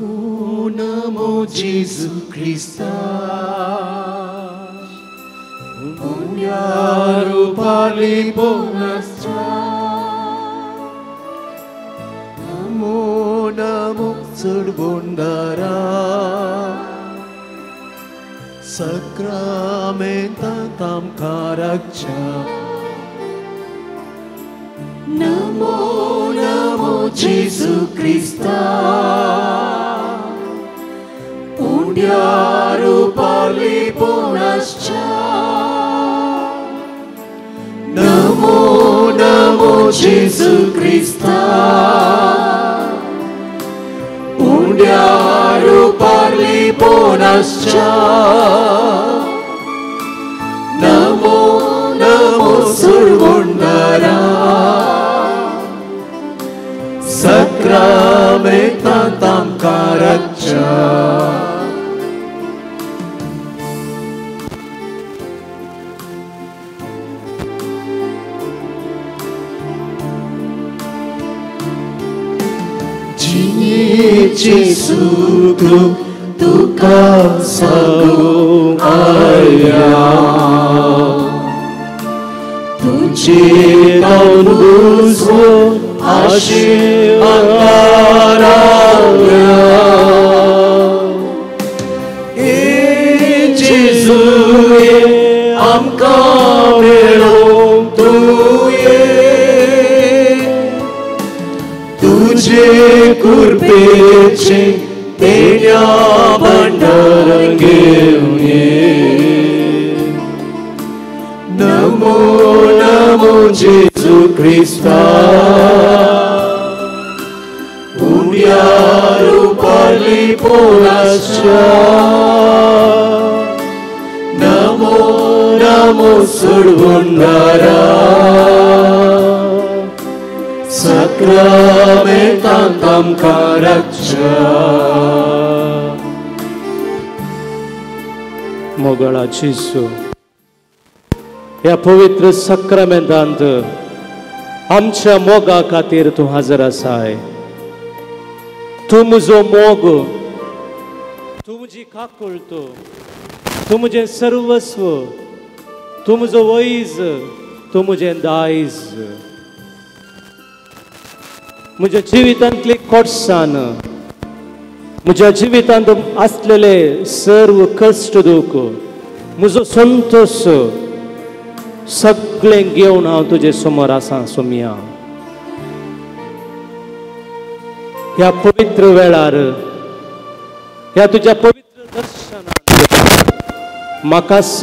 नमो नमो जेजू क्रिस्ता उंड्यार पारलिपोनासच्या नमो नमो चडबोंडारा साक्रामेंतांत आमकां राखच्या नमो नमो जेजू क्रिस्ता उंड्यार पारलिपोनासच्या नमो नमो जेजू क्रिस्ता उंड्यार पारलिपोनासच्या नमो नमो सुरगुंडारा साक्रामेंतांत आमकां राखच्या. जिणेचें सूख तुका सांगूंक आयल्या तुजे तावन आशे आंगार रावल्या ए जेजू ये आमकां मेळोवंक तूं ये तुजे कृपेचें देण्या भांडार घेवन ये. नमो नमो जेजू क्रिस्ता उंड्यार पारलिपोनासच्या नमो नमो सुरगुंडारा साक्रामेंतांत आमकां राखच्या. मोगळा जेजू ह्या पवित्र साक्रामेंतांत आमच्या मोगा खातीर तूं हजर आसाय. तूं म्हजो मोग, तूं म्हजी काकुळट, तूं म्हजें सर्वस्व, तूं म्हजो वैज, तूं म्हजें दायज. म्हज्या जिवितांतली कोटसान, म्हज्या जिवितांत आसलेले सर्व कश्ट दुख, म्हजो संतोश सगळें घेवन हांव तुजे समोर आसा सोमया. ह्या पवित्र वेळार, ह्या तुज्या पवित्र दर्शनांत म्हाकाच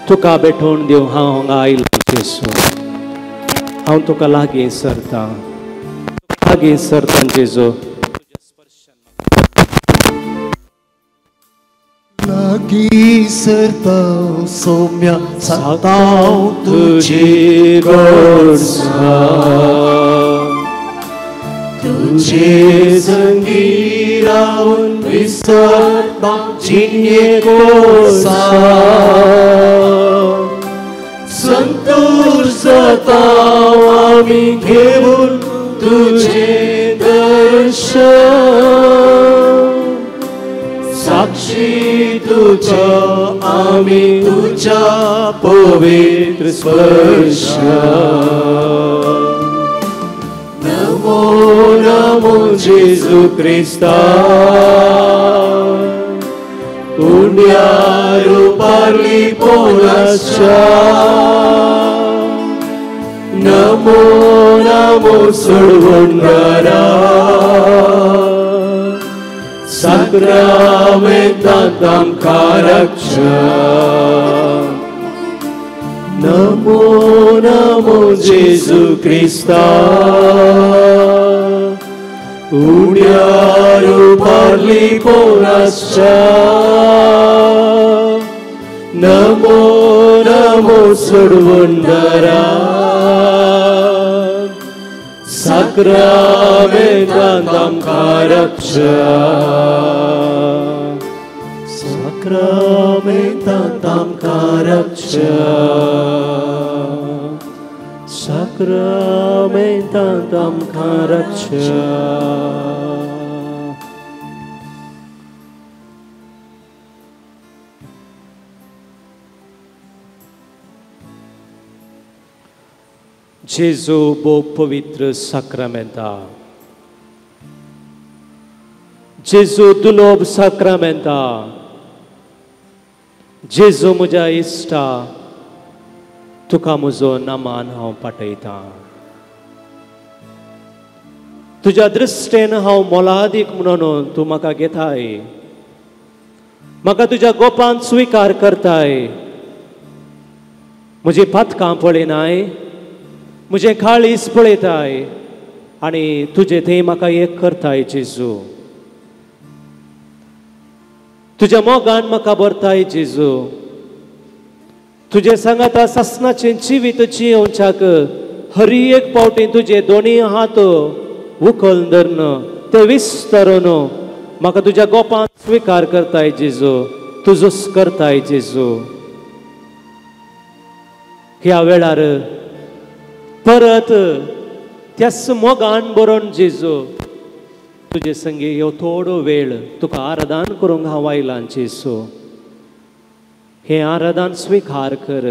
तुका भेटोवन दिवं हांव हांगा आयलो जेजू. हांव तुका लागीं सरतां, लागीं सरतां जेजू. लागीं सरता सोम्या सांगता तुजी गोडसाण तुजे संगी रावन विसरता जिणे गोडसाण संतोष जाता आमी घेवन तुजे दर्शन साक्षी तुझ्या आमी तुझ्या पवित्र स्पर्शान. नमो नमो जेजू क्रिस्ता उंड्यार पारलिपोनासच्या नमो नमो सोडवणारा साक्रामेंतांत आमकां राखच्या. नमो नमो जेजू क्रिस्ता उंड्यार पारलिपोनासच्या नमो नमो सोडवणारा साक्रामेंतांत आमकां राखच्या. साक्रामेंतांत आमकां राखच्या. साक्रामेंतांत आमकां राखच्या. जेजू भोव पवित्र साक्रामेंता, जेजू दुलोब साक्रामेंता, जेजू म्हज्या इश्टा, तुका म्हजो नामान हांव पाठयतां. तुज्या दृश्टेन हांव मोलादीक म्हणून तूं म्हाका घेताय, म्हाका तुज्या गोपान स्विकार करताय. म्हजी पातकां पळयनाय, म्हजें काळीज पळयताय आनी तुजें थंय म्हाका एक करताय. जेजू तुज्या मोगान म्हाका भरताय. जेजू तुजें सांगाता सासनाचें जिवीत जियोवच्याक हर एक पावटी तुजे दोनी हात उखल धरून ते विस्तारून म्हाका तुज्या गोपान स्विकार करताय. जेजू तुजोच करताय. जेजू ह्या वेळार परत त्याच मोगान बरोवन जेजू तुजे संगी ह्यो थोडो वेळ तुका आराधन करूंक हांव आयलां. जेजू हें आराधन स्विकार कर.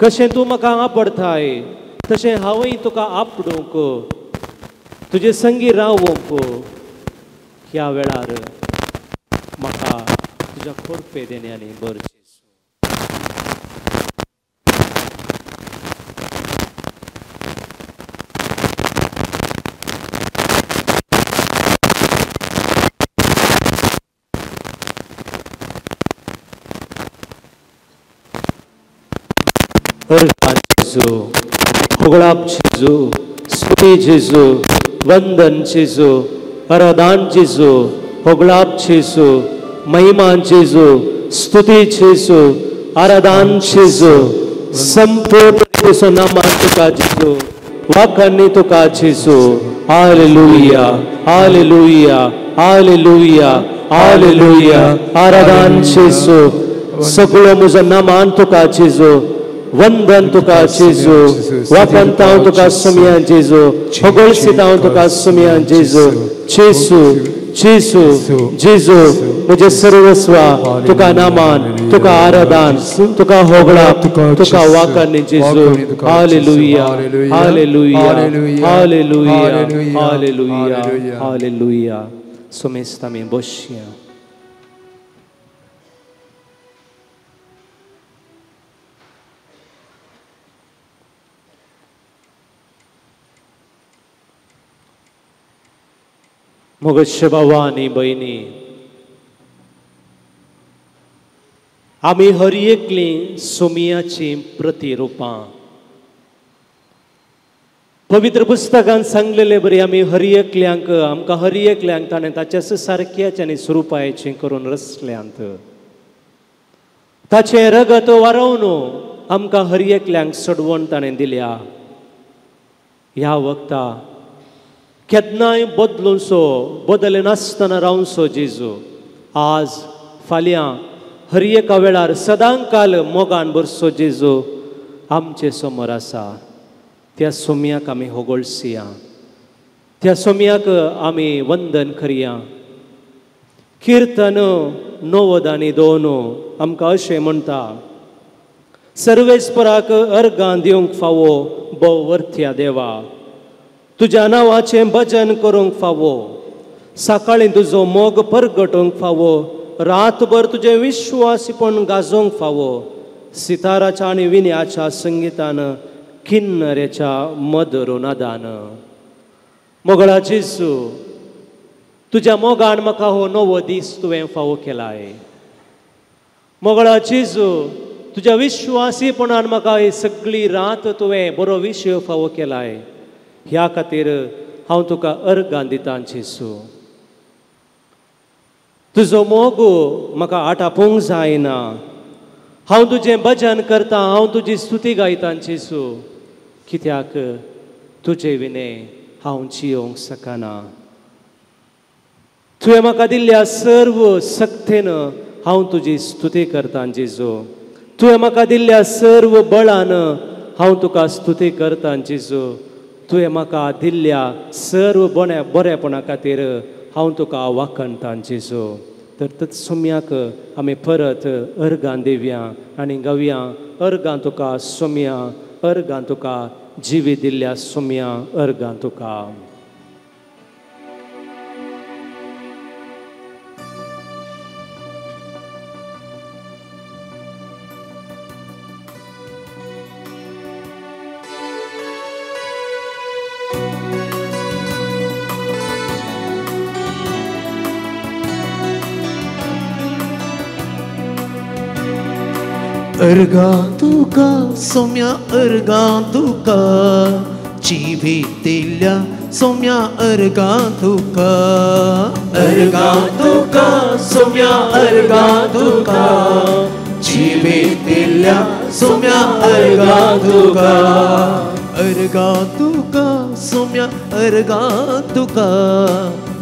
कशें तूं म्हाका आपडताय तशें हांवूय तुका आपडूंक, तुजे संगी रावूंक ह्या वेळार म्हाका तुज्या खोरपे देण्यांनी भर. अर्गां जेजू, होगळाप जेजू, स्तुती जेजू, वंदन जेजू, आराधन जेजू, होगळाप जेजू, महिमा जेजू, स्तुती जेजू, आराधन जेजू, संपूर्ण नामान तुका जेजू, वाखाणी तुका जेजू. हालेलुया, हालेलुया, हालेलुया, हालेलुया. आराधन जेजू, सगळो म्हजो नामान तुका जेजू, वंदन तुका जेजू, वाखाणता हांव तुका सुमया जेजू, होगळसीता हांव तुका सुमया जेजू. जेजू जेजू जेजू म्हजें सर्वस्वा, तुका नामान, तुका आराधन, तुका होगळाप, तुका वाखाणी जेजू. हालेलुया, हालेलुया, हालेलुया, हालेलुया, हालेलुया. सुमेस्त आमी बसया. मोगश्य भावा आनी भयणी, आमी हर एकलीं सोमियाचीं प्रतिरुपां. पवित्र पुस्तकान सांगलेले बरी आमी हर एकल्यांक, आमकां हर एकल्यांक ताणें ताच्याच सारक्याचें आनी स्वरुपाचें करून रचल्यांत. ताचें रगत वारोवन आमकां हर एकल्यांक सोडवण ताणें दिल्या. ह्या वखता केन्नाय बदलूनसो, बदल नासतना रावनसो जेजू आज फाल्यां हर एका वेळार सदांकाल मोगान भरसो जेजू आमचे समोर आसा. त्या सोम्याक आमी होगळसया, त्या सोम्याक आमी वंदन करया. किर्तन 92 आमकां अशें म्हणटा, सर्वेस्पराक अर्गां दिवंक फावो भोव वर्थ्या देवा, तुज्या नांवाचें भजन करूंक फावो, सकाळीं तुजो मोग परगटोवंक फावो, रातभर तुजें विश्वासीपण गाजोवंक फावो, सिताराच्या आनी विनयाच्या संगितान, किन्नरेच्या मधुर नादान. मोगळा जेजू, तुज्या मोगान म्हाका हो नवो दीस तुवें फावो केलाय. मोगळा जेजू, तुज्या विश्वासीपणान म्हाका ही सगळी रात तुवें बरो विशय फावो केलाय. ह्या खातीर हांव तुका अर्गां दितां जेजू. तुजो मोग म्हाका आटापूंक जायना. हांव तुजें भजन करतां, हांव तुजी स्तुती गायतां जेजू, कित्याक तुजे विणें हांव जियोवंक शकना. तुवें म्हाका दिल्ल्या सर्व शक्तेन हांव तुजी स्तुती करतां जेजू. तुवें म्हाका दिल्ल्या सर्व बळान हांव तुका स्तुती करतां जेजू. तुवें म्हाका दिल्ल्या सर्व बरेपणा खातीर हांव तुका वाखाणतां जेजू. तर तत्सम्याक आमी परत अर्गां दिवया आनी गावया, अर्गां तुका सोम्या, अर्गां तुका, जिवी दिल्ल्या सोम्या अर्गां तुका। अर्गां तुका सोम्या अर्गां तुका, जिवितिल्ल्या सोम्या अर्गां तुका। अर्गां तुका सोम्या अर्गां तुका, जिवितिल्ल्या सोम्या अर्गां तुका। अर्गां तुका सोम्या अर्गां तुका,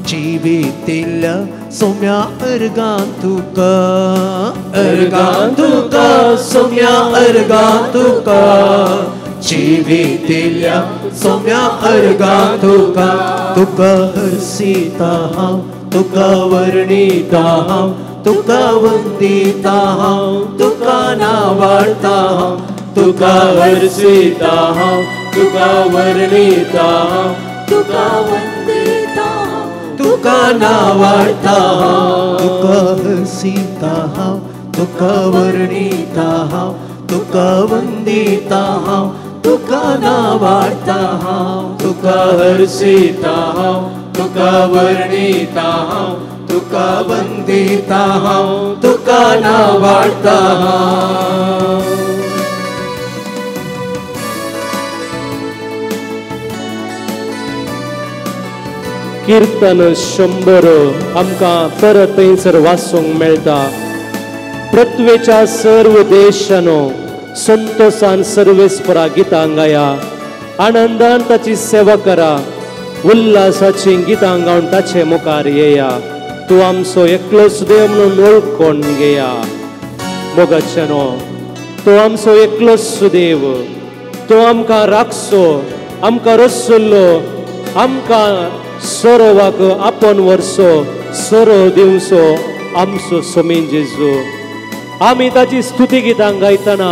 जिवितिल्ल्या सोम्या अर्गां तुका। अर्गां तुका सोम्या अर्गां तुका, जिवितिल्ल्या सोम्या अर्गां तुका। तुका हर्षिता हांव, तुका वर्णिता हांव, तुका वंदिता हांव, तुका नावाडता हांव। तुका हर्षिता हांव, तुका वर्णिता हांव, तुका वंदिता हांव, तुका नावाडता हांव। तुका हर्षिता हांव, तुका वर्णिता हांव, तुका वंदिता हांव, तुका नावाडता हांव। तुका हर्षिता हांव, तुका वर्णिता हांव, तुका वंदिता हांव, तुका नावाडता हांव। कीर्तन 100 आमकां परत थंयसर वाचूंक मेळटा। पृथ्वेच्या सर्व देशानो संतोषान सर्वेस्परा गितां गाया, आनंदान ताची सेवा करा, उल्हासाची गितां गावन ताचे मुखार येया। तूं आमचो एकलोच देव म्हणून वळखून घेया। मोगाच्यानो, तूं आमचो एकलोच देव, तूं आमकां राखचो, आमकां रसुल्लो, आमकां सोरोवाक आपोवन व्हरचो, सोरो दिवचो आमचो सोमी जेजू। आमी ताची स्तुती गितां गायतना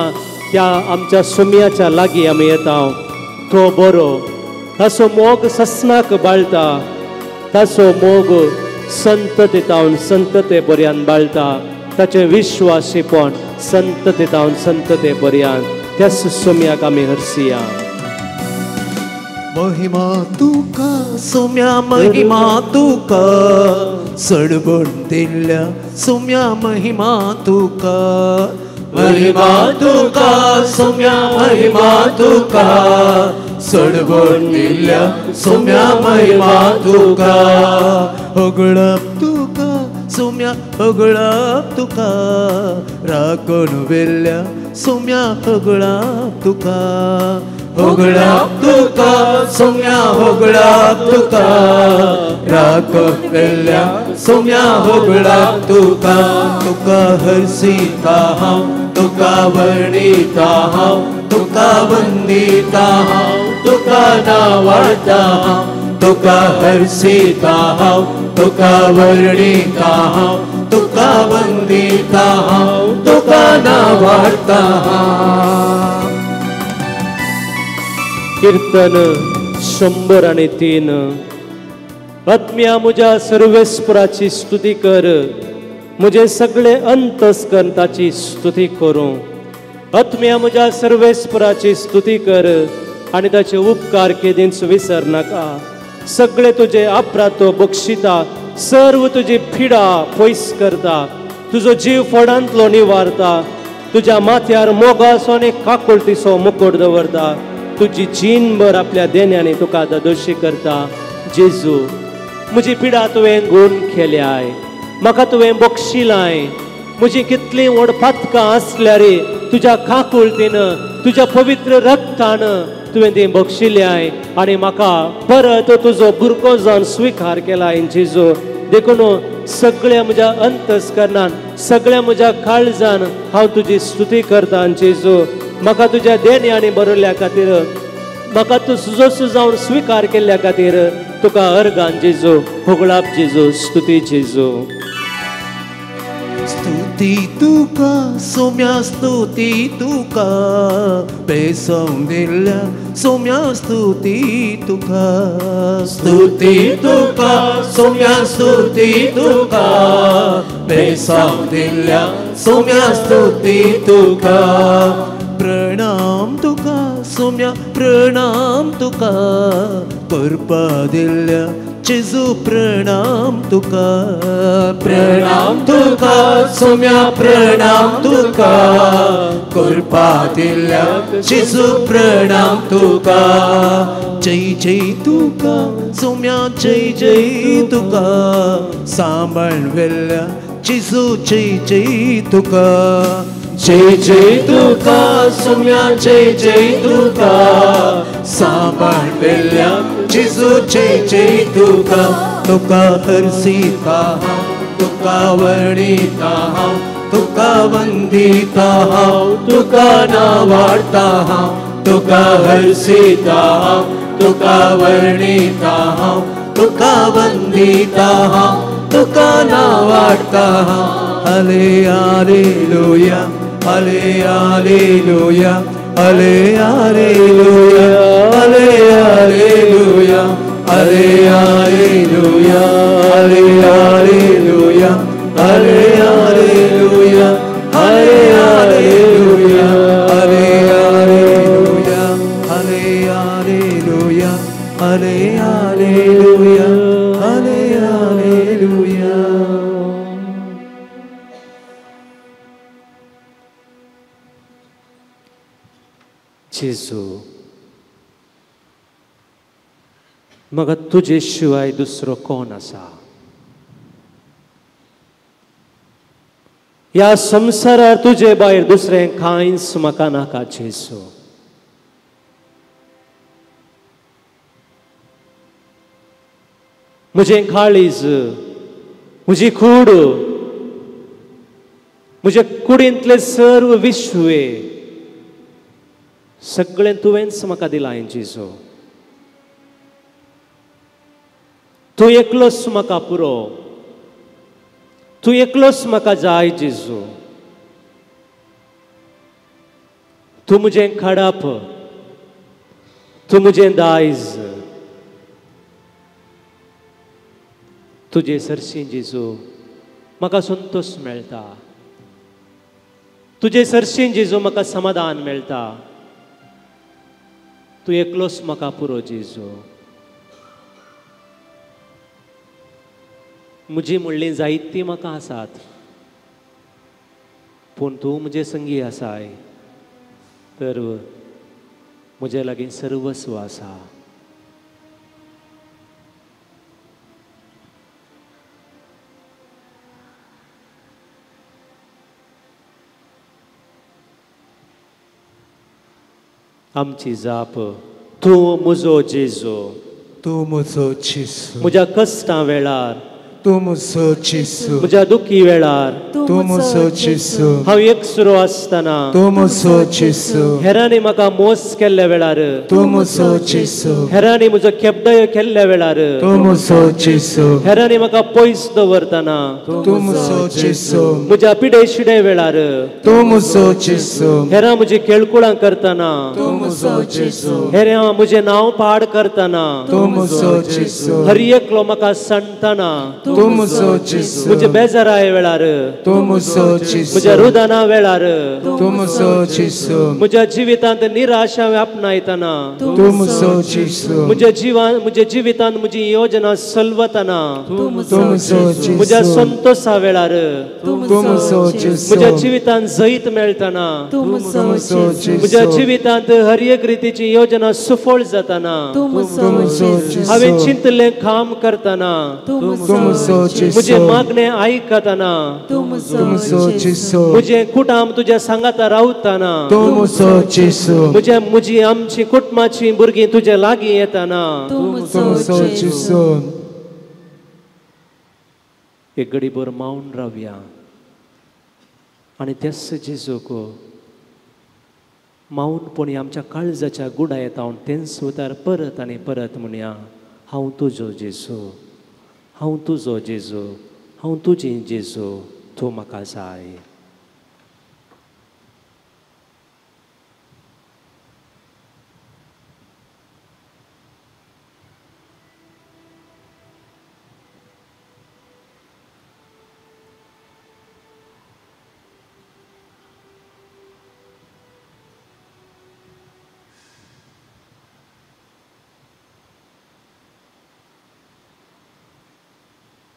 त्या आमच्या सोम्याच्या लागीं आमी येता। तो बरो, ताचो मोग ससनाक बाळटा, ताचो मोग संतते तावन संतते पर्यंत बाळटा, ताचें विश्वासीपण संतते तावन संतते पर्यंत। त्याच सोम्याक आमी हरसिया। महिमा तुका सोम्या महिमा तुका, सडबण दिल्ल्या सोम्या महिमा तुका। महिमा तुका सोम्या महिमा तुका, सडबण दिल्ल्या सोम्या महिमा तुका। होगळप तुका सोम्या होगळप तुका, राखून वेल्ल्या सोम्या होगळप तुका। होगळप तुका सोम्या होगळप तुका, राखून वेल्ल्या सोम्या होगळप तुका। तुका हर्षिता हांव, तुका वर्णिता हांव, तुका वंदिता हांव, तुका नावाडता हांव। तुका हर्षिता हांव, तुका वर्णिता हांव, तुका वंदिता हांव, तुका नावाडता हांव। कीर्तन 103। आत्म्या म्हज्या सर्वेस्पराची स्तुती कर, म्हजें सगळें अंतस्करण ताची स्तुती करूं। आत्म्या म्हज्या सर्वेस्पराची स्तुती कर आनी ताचे उपकार केदींच विसर नाका। सगळे तुजे अपराध बक्षिता, सर्व तुजी पिडा पयस करता, तुजो जीव फोडांतलो निवारता, तुज्या माथ्यार मोगाचो आनी काकुळतीचो मुकुट दवरता, तुजी जीणभर आपल्या देण्यांनी तुका ददोशी करता। जेजू, म्हजी पिडा तुवें गुण केल्याय, म्हाका तुवें बक्षिलाय। म्हजी कितलीं व्हड पातकां आसल्यार तुज्या काकुळतीन, तुज्या पवित्र रक्तान तुवें ती बक्षिल्याय आनी म्हाका परत तुजो भुरगो जावन स्विकार केलाय जेजू। देखून सगळ्या म्हज्या अंतस्करणान, सगळ्या म्हज्या काळजान हांव तुजी स्तुती करता जेजू। म्हाका तुज्या देण्यांनी बरयल्ल्या खातीर, म्हाका तूं सुजोसू जावन स्विकार केल्ल्या खातीर तुका अर्गान जेजू, होगळाप जेजू, स्तुती जेजू। स्तुती स्तुती तुका सोम्या स्तुती तुका बेसोंग दिल्या सोम्या स्तुती तुका स्तुती तुका सोम्या स्तुती तुका बेसोंग दिल्या सोम्या स्तुती तुका प्रणाम तुका सोम्या प्रणाम तुका करपा दिल्या जेजू प्रणाम तुका प्रणाम तुका सोम्या प्रणाम तुका कृपा दिल्या जेजू प्रणाम तुका जय जय तुका सोम्या जय जय तुका सांबाळ वेल्या जेजू जय जय तुका जय जय तुका सोम्या जय जय तुका सांबाळ वेल्या जेजू जय जय तुका तुका हर्षिता तुका वर्णिता तुका वंदिता तुका नावाडता तुका हर्षिता तुका वर्णिता तुका वंदिता तुका नावाडता हले हालेलुया हले हालेलुया हले हालेलुया हले हालेलुया हले हालेलुया हले हालेलुया हले हालेलुया हले हालेलुया हले हालेलुया हले हालेलुया हले हालेलुया हले हालेलुया। जेजू म्हाका तुजे शिवाय दुसरो कोण आसा? ह्या संवसारार तुजे भायर दुसरें कांयच म्हाका नाका जेजू। म्हजें काळीज, म्हजी कूड, म्हजे कुडींतले सर्व विश्वे सगळें तुवेंच म्हाका दिलां जेजू। तूं एकलोच म्हाका पुरो, तूं एकलोच म्हाका जाय जेजू। तूं म्हजें खाडप, तूं म्हजें दायज, तुजे सरशीं जेजू म्हाका संतोश मेळटा, तुजे सरशीं जेजू म्हाका समाधान मेळटा। तूं एकलोच म्हाका पुरो जेजू। म्हजी म्हणलीं जायतीं म्हाका आसात, पूण तूं म्हजे संगी आसाय तर म्हजे लागीं सर्वस्व आसा। आमची जाप तूं म्हजो जेजू, तूं म्हजो जेजू, म्हज्या कश्टां वेळार तूं म्हजो जेजू, म्हज्या दुखी वेळार तूं म्हजो जेजू, हांव एकसुरो आसतना तूं म्हजो जेजू, हेरांनी म्हाका मोस केल्ल्या वेळार तूं म्हजो जेजू, हेरांनी म्हजो केपडयो केल्ल्या वेळार तूं म्हजो जेजू, हेरांनी म्हाका पयस दवरतना तूं म्हजो जेजू, म्हज्या पिडे शिडे वेळार तूं म्हजो जेजू, हेरां म्हजी केळकुळां करतना तूं म्हजो जेजू, हेरां म्हजें नांव पाड करतना तूं म्हजो जेजू, हर एकलो म्हाका सांडटना तूं म्हजो जेजू, म्हज्या बेजाराय वेळार तूं म्हजो जेजू, म्हज्या रुदाना वेळार तूं म्हजो जेजू, म्हज्या जिवितांत निराशा आपणायतना तूं म्हजो जेजू, म्हज्या जिवितांत म्हजी योजना सलवतना तूं म्हजो जेजू, म्हज्या संतोशा वेळार तूं म्हजो जेजू, म्हज्या जिवितांत जैत मेळटना तूं म्हजो जेजू, म्हज्या जिवितांत हर एक रितीची योजना सुफळ जातना तूं म्हजो जेजू, हांवें चिंतलें काम करतना तूं म्हजो जेजू, म्हजें मागणें आयकतना तूं म्हजो जेजू, म्हजें कुटाम तुज्या सांगाता रावतना तूं म्हजो जेजू, म्हज्या म्हजी आमची कुटुंबाची भुरगीं तुज्या लागीं येतना तूं म्हजो जेजू। एक घडीभर मावन रावया आनी त्याच जेजूक मावनपणी आमच्या काळजाच्या गुडायेत हांव तेंच उतार परत आनी परत म्हणया, हांव तुजो जेजू, हांव तुजो जेजू, हांव तुजी जेजू, तूं म्हाका जाय।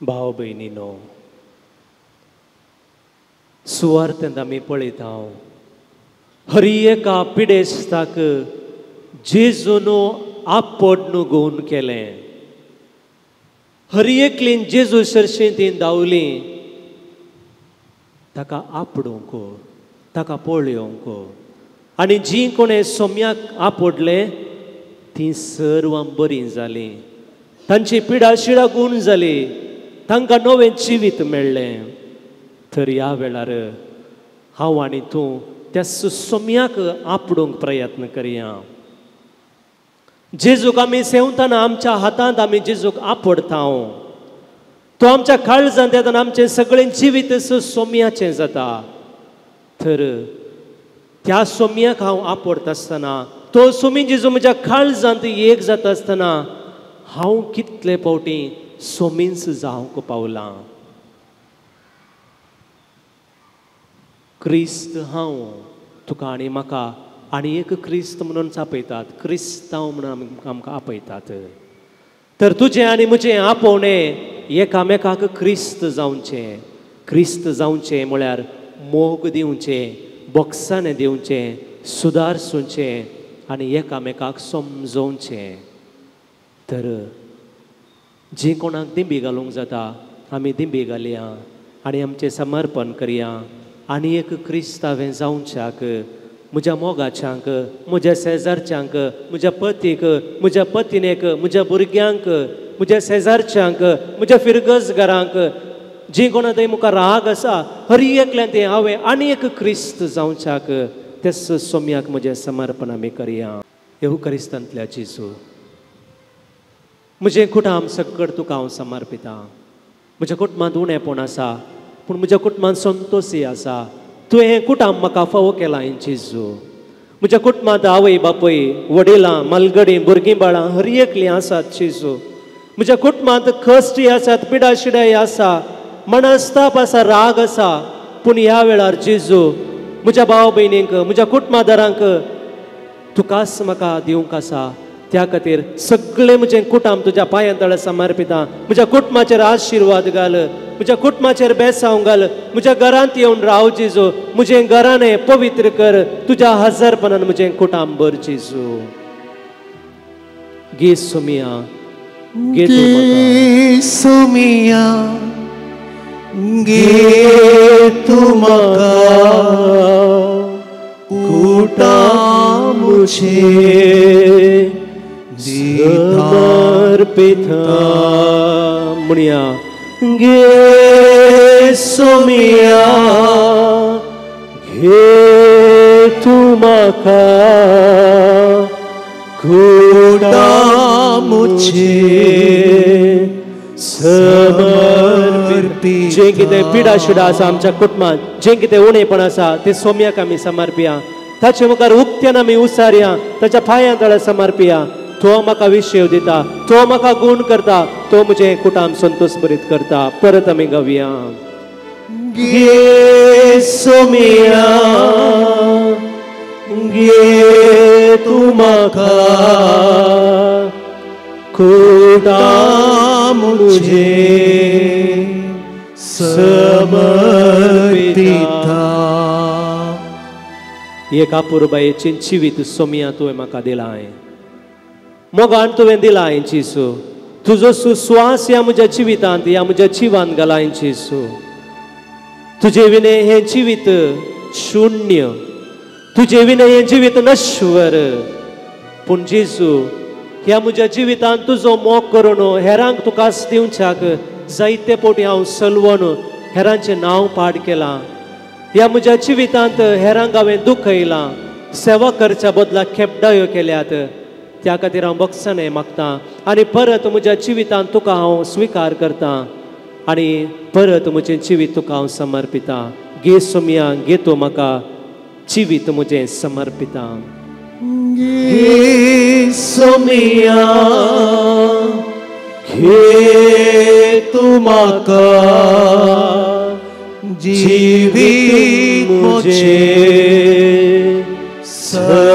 भाव भयणीनो, सुवार्थांत आमी पळयता हरी एका पिडेस्ताक जेजून आपडनु गुण केलें. हरी एकलीन जेजू सरशीं ती धांवली ताका आपडूंक, ताका पळोवंक. आनी जी कोणें सोम्याक आपडलें तीं सर्वां बरीं जालीं, तांची पिडा शिडा गूण जाली, तांकां नवें जिवीत मेळ्ळें. तर ह्या वेळार हांव आनी तूं त्या सोम्याक आपडूंक प्रयत्न करया. जेजूक आमी सेवतना आमच्या हातांत आमी जेजूक आपडता, तो आमच्या काळजांत येतना आमचें सगळें जिवीत सोम्याचें जाता. तर त्या सोम्याक हांव आपडता आसतना, तो सोमी जेजू म्हज्या काळजांत एक जाता आसतना हांव कितले फावटी सोमींच जावंक पावलां. क्रिस्त हांव तुका आनी म्हाका आनी एक क्रिस्त म्हणून आपयतात, क्रिस्तांव म्हणून आमकां आपयतात. तर तुजें आनी म्हजें आपोवणें एकामेकाक क्रिस्त जावचें. क्रिस्त जावचें म्हळ्यार मोग दिवचें, बोक्साणें दिवचें, सुदारसुचें आनी एकामेकाक समजोवचें. तर जी कोणाक दिंबी घालूंक जाता आमी दिंबी घालया आनी आमचें समर्पण करया. आनी एक क्रिस्तांवें जावच्याक म्हज्या मोगाच्यांक, म्हज्या शेजारच्यांक, म्हज्या पतीक, म्हज्या पतिनेक, म्हज्या भुरग्यांक, म्हज्या शेजारच्यांक, म्हज्या फिरगजगारांक, जी कोणा थंय मुखार राग आसा हरी एकल्यान तें हांवें आनी एक क्रिस्त जावच्याक तेच सोम्याक म्हजें समर्पण आमी करया. येवू क्रिस्तांतल्या जेजू, म्हजें कुटुंब सगळें तुका हांव समर्पितां. म्हज्या कुटुंबांत उणेपण आसा पूण म्हज्या कुटुंबांत संतोषी आसा. तुवें हें कुटुंब म्हाका फावो केलां जेजू. म्हज्या कुटुंबांत आवय बापूय, वडिलां, मालगडी, भुरगीं बाळां हर एकलीं आसात जेजू. म्हज्या कुटुंबांत कश्टय आसात, पिडाशिडाय आसा, मनस्ताप आसा, राग आसा. पूण ह्या वेळार जेजू म्हज्या भाव भयणींक, म्हज्या कुटुंबादारांक तुकाच म्हाका दिवंक आसा. त्या खातीर सगळें म्हजें कुटुंब तुज्या पांयां तळा समर्पिता. म्हज्या कुटुंबाचेर आशिर्वाद घाल, म्हज्या कुटुंबाचेर बेसांव घाल, म्हज्या घरांत येवन राव जेजू. म्हजें घराणें पवित्र कर, तुज्या हजारपणान म्हजें कुटुंब भर जेजू. गे सोमिया, गे सोमिया, गे तूं म्हाका कुटामुचे समर्पिता. म्हणया गे सोमिया, घे तूं म्हाका कुटामुचे समर्पित. जें कितें पिडा शिडा आसा आमच्या कुटुंबांत, जें कितें उणेपण आसा तें सोम्याक आमी समर्पिया. ताचे मुखार उक्त्यान आमी उसारया, ताच्या पांयां तळा समर्पिया. तो म्हाका विशेव दिता, तो म्हाका गूण करता, तो म्हजें कुटुंब संतोष भरीत करता. परत आमी गावया. गे सोमिया, गे तूं म्हाका कुटामुचे समर्पिता. एक अपुरबायेचें जिवीत सोमिया तुवें म्हाका दिलां, मोगान तुवें दिलां जेजू. तुजो सुस्वास ह्या म्हज्या जिवितांत, ह्या म्हज्या जिवान घालां जेजू. तुजे विणें हें जिवीत शून्य, तुजे विणें हें जिवीत नश्वर. पूण जेजू ह्या म्हज्या जिवितांत तुजो मोग करून हेरांक तुकाच दिवच्याक जायते फावटी हांव सलवून हेरांचें नांव पाड केलां. ह्या म्हज्या जिवितांत हेरांक हांवें दुखयलां, सेवा करच्या बदला खेपडायो केल्यात. त्या खातीर हांव बक्षाणें मागतां आनी परत म्हज्या जिवितांत तुका हांव स्विकार करतां आनी परत म्हजें जिवीत तुका हांव समर्पितां. गे सोमिया, गे तूं म्हाका जिवीत म्हजें समर्पितां. गे सोमिया, घे तूं म्हाका जिवीत म्हजें समर्पिता.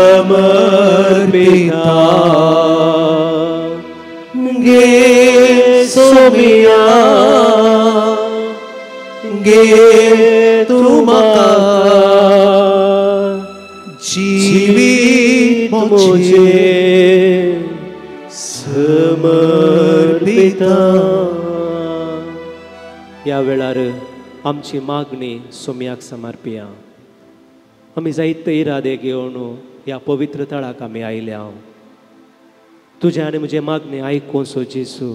गे सोमिया, घे तूं म्हाका जिवीत म्हजें समर्पिता. ह्या वेळार आमची मागणी सोम्याक समर्पिया. आमी जायते इरादे घेवन ह्या पवित्र थळाक आमी आयल्या. तुजें आनी म्हजें मागणें आयकून सो जेजू,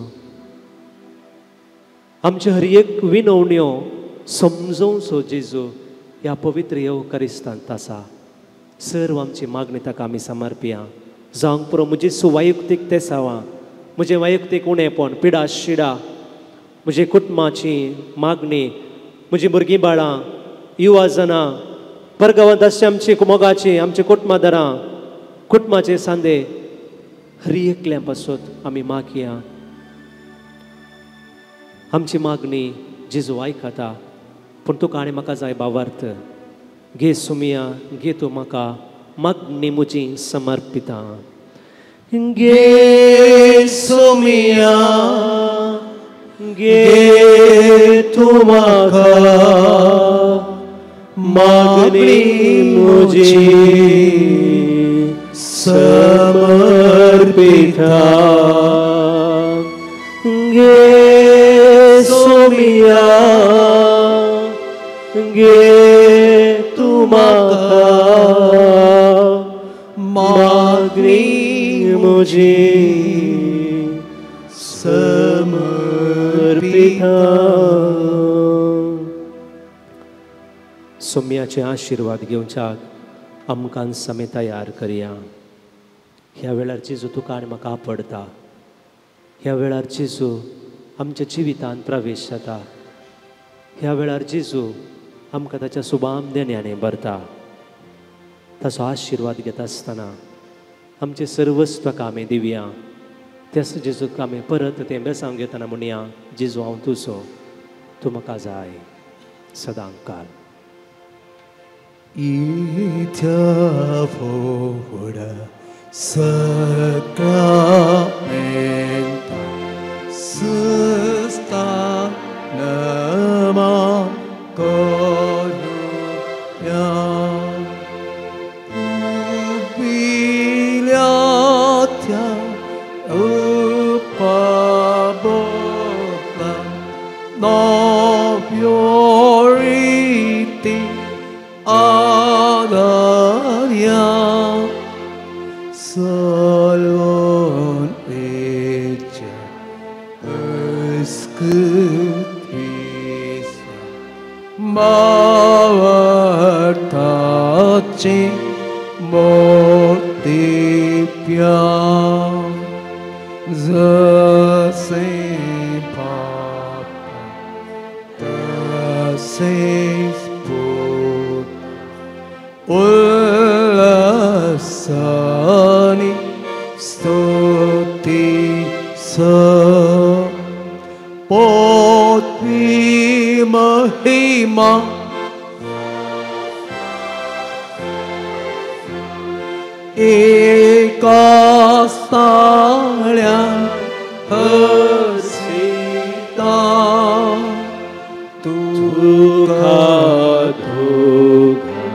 आमच्यो हर एक विनवण्यो समजोवं सो जेजू ह्या पवित्र येवकारिस्तांत आसा. सर्व आमची मागणी ताका आमी समर्पिया. जावंक पुरो म्हजी सुवैयक्तीक तेसावां, म्हजें वैयक्तीक उणेपण, पिडा शिडा, म्हजे कुटुंबाची मागणी, म्हजी भुरगीं बाळां, युवा जनां, परगांवांत आसची आमची मोगाची, आमची कुटुंबादारां, कुटुंबाचे सांदे, हर एकल्या पासत आमी मागया. आमची मागणी जेजू आयकता, पूण तुका आनी म्हाका जाय भावार्थ. घे सुमिया, घे तूं म्हाका, मागणी म्हजी समर्पिता. घे सुमिया, घे तूं म्हाका, मागणी म्हजी समर्पिता. घे सोमिया, घे तूं म्हाका, मागणी म्हजी समर्पिता. सोम्याचे आशिर्वाद घेवच्याक आमकां समे तयार करया. ह्या वेळार जेजू तुका आनी म्हाका आपडता. ह्या वेळार जेजू आमच्या जिवितांत प्रवेश जाता. ह्या वेळार जेजू आमकां ताच्या सुबाम देण्याने भरता. ताचो आशिर्वाद घेता आसतना आमचें सर्वस्व आमी दिवया. त्याच जेजूक आमी परत तें बेसांव घेतना म्हणया, जेजू हांव तुजो, तूं म्हाका जाय सदां काल. इथ्या फोडा सक्रामेंता सुस्ता नमा करुया उबिल्या उपबोला नव्योरिती आदार्या Salon echa escritrice mavartache motipya zase papa tase sput ullasani stuti sa potvi mahima एकास्ताळ्या Hasita तुका दोगांच्या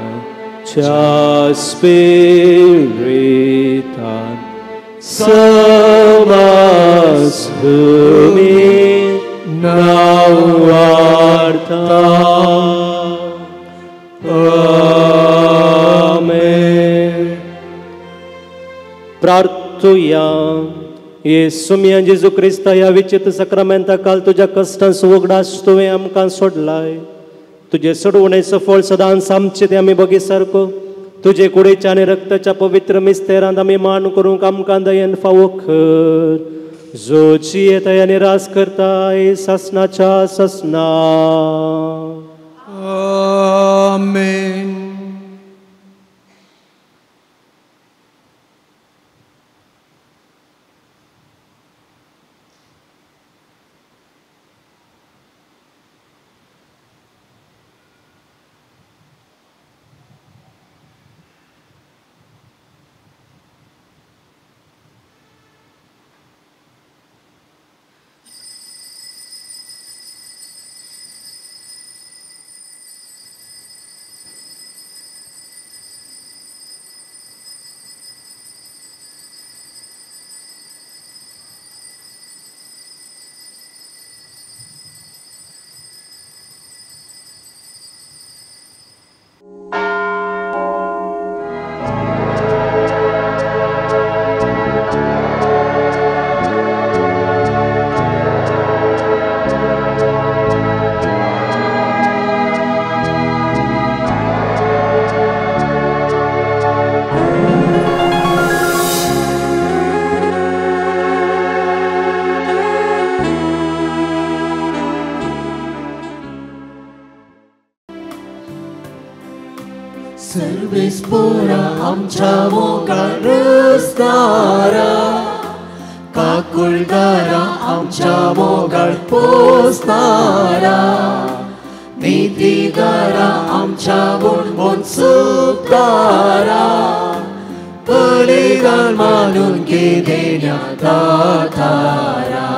स्पिरितान समासुमी नावार्ता. आमेन. प्रार्थुया. येसुमिया जेजू क्रिस्ता ह्या विचित्र सक्रामेंता काल तुज्या कश्टांस उगडास तुवें आमकां सोडलाय. तुजे सोडवणेचो फळ सदांच आमचें तें आमी बगी सारको तुजे कुडीच्या आनी रक्ताच्या पवित्र मिस्तेरांत आमी मान करूंक आमकां दयेन फावो कर. जो जियेता आनी राज करताय सासनाच्या सासना. आमेन. आमच्या मोगाळ रस्तारा, काकुळदारा आमच्या मोगाळ पोसणारा, नितीदारा आमच्या बोणबोण सुखदारा, बलिदान मानून घे देण्या दातारा.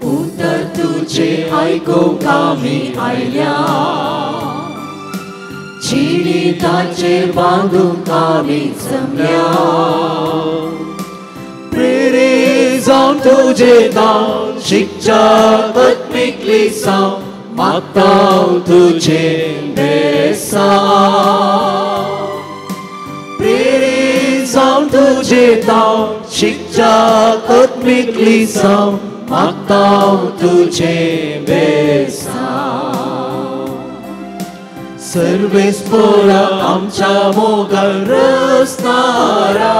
उतर तुझे आयकूंक आमी आयल्या, जिविताचेर बांदूंक आमी जमल्या, प्रेरीत जावन तुजें नांव शिकच्या आत्मीक लिसांव मागता तुजें बेसांव. प्रेरीत जावन तुजें नांव शिकच्या आत्मीक लिसांव मागता तुजें बेसांव. सर्वेस्पोरा आमच्या मोगाळ रस्तारा,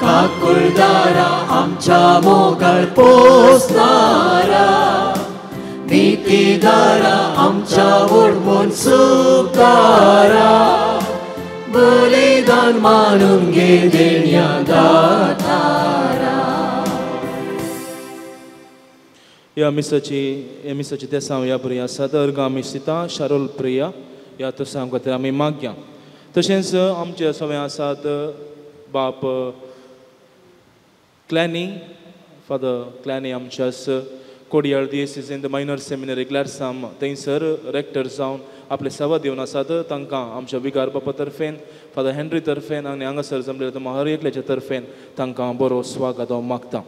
काकुळदारा आमच्या मोगाळ पोसणारा, नितीदारा आमच्या ओडमोन सुखदारा, बलिदान मानून घे देण्या दातारा. ह्या मिसाची तेसांव ह्या बरी आसा तर आमी सिता शारोल प्रिया ह्या तसां खातीर आमी मागया. तशेंच आमचे सगळे आसात बाप क्लॅनी, फादर क्लॅनी आमच्या Kodial diocese in the minor seminary Clarsam थंयसर रेक्टर जावन आपले सेवा दिवन आसात. तांकां आमच्या विगार बापा तर्फेन, फादर हेनरी तर्फेन आनी हांगासर जमलेल्या तुमकां हर एकल्याच्या तर्फेन तांकां बरो स्वागत हांव मागता.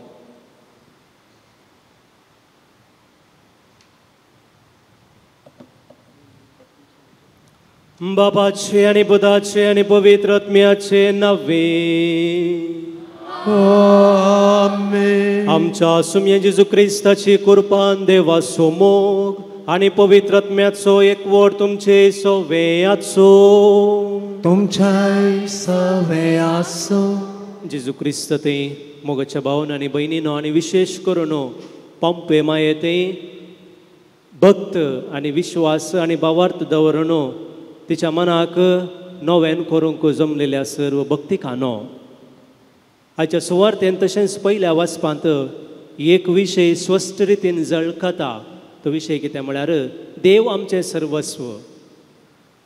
बाबाचे आनी पुताचे आनी पवित्र आत्म्याचे नावे आमेन. आमच्या सुम्या जेजू क्रिस्ताची कुर्बान देवाचो मोग आनी पवित्र आत्म्याचो एकवट तुमचे सवे आसो, तुमच्याय सवे आसो. जेजू क्रिस्त ते मोगाच्या भावन आनी भयणीनो आनी विशेश करून पंपे माये ते भक्त आनी विश्वास आनी भावार्थ दवरून तिच्या मनाक नव्यान करूंक जमलेल्या सर्व भक्तिकानो आयच्या सुवार्थेन तशेंच पयल्या वाचपांत एक विशय स्पश्ट रितीन झळकता. तो विशय कितें म्हळ्यार देव आमचें सर्वस्व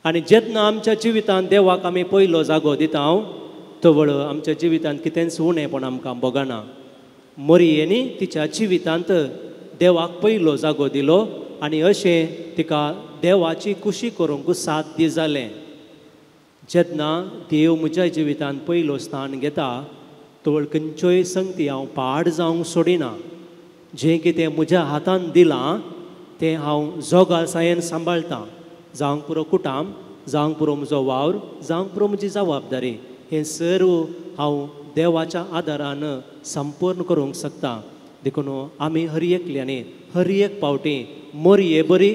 आनी जेन्ना आमच्या जिवितांत देवाक आमी पयलो जागो दिता तवळ आमच्या जिवितांत कितेंच उणेपण आमकां भोगना. मरियेनी तिच्या जिवितांत देवाक पयलो जागो दिलो आनी अशें तिका देवाची खुशी करूंक साध्य जालें. जेन्ना देव म्हज्या जिवितांत पयलो स्थान घेता तवळ खंयच्योय संगती हांव पाड जावंक सोडिना. जें कितें म्हज्या हातान दिलां तें हांव जोगासायेन सांबाळटां. जावंक पुरो कुटाम, जावंक पुरो म्हजो वावर, जावंक पुरो म्हजी जबाबदारी, हें सर्व हांव देवाच्या आदारान संपूर्ण करूंक शकता. देखून आमी हर एकल्यांनी हर एक पावटी मोरये बरी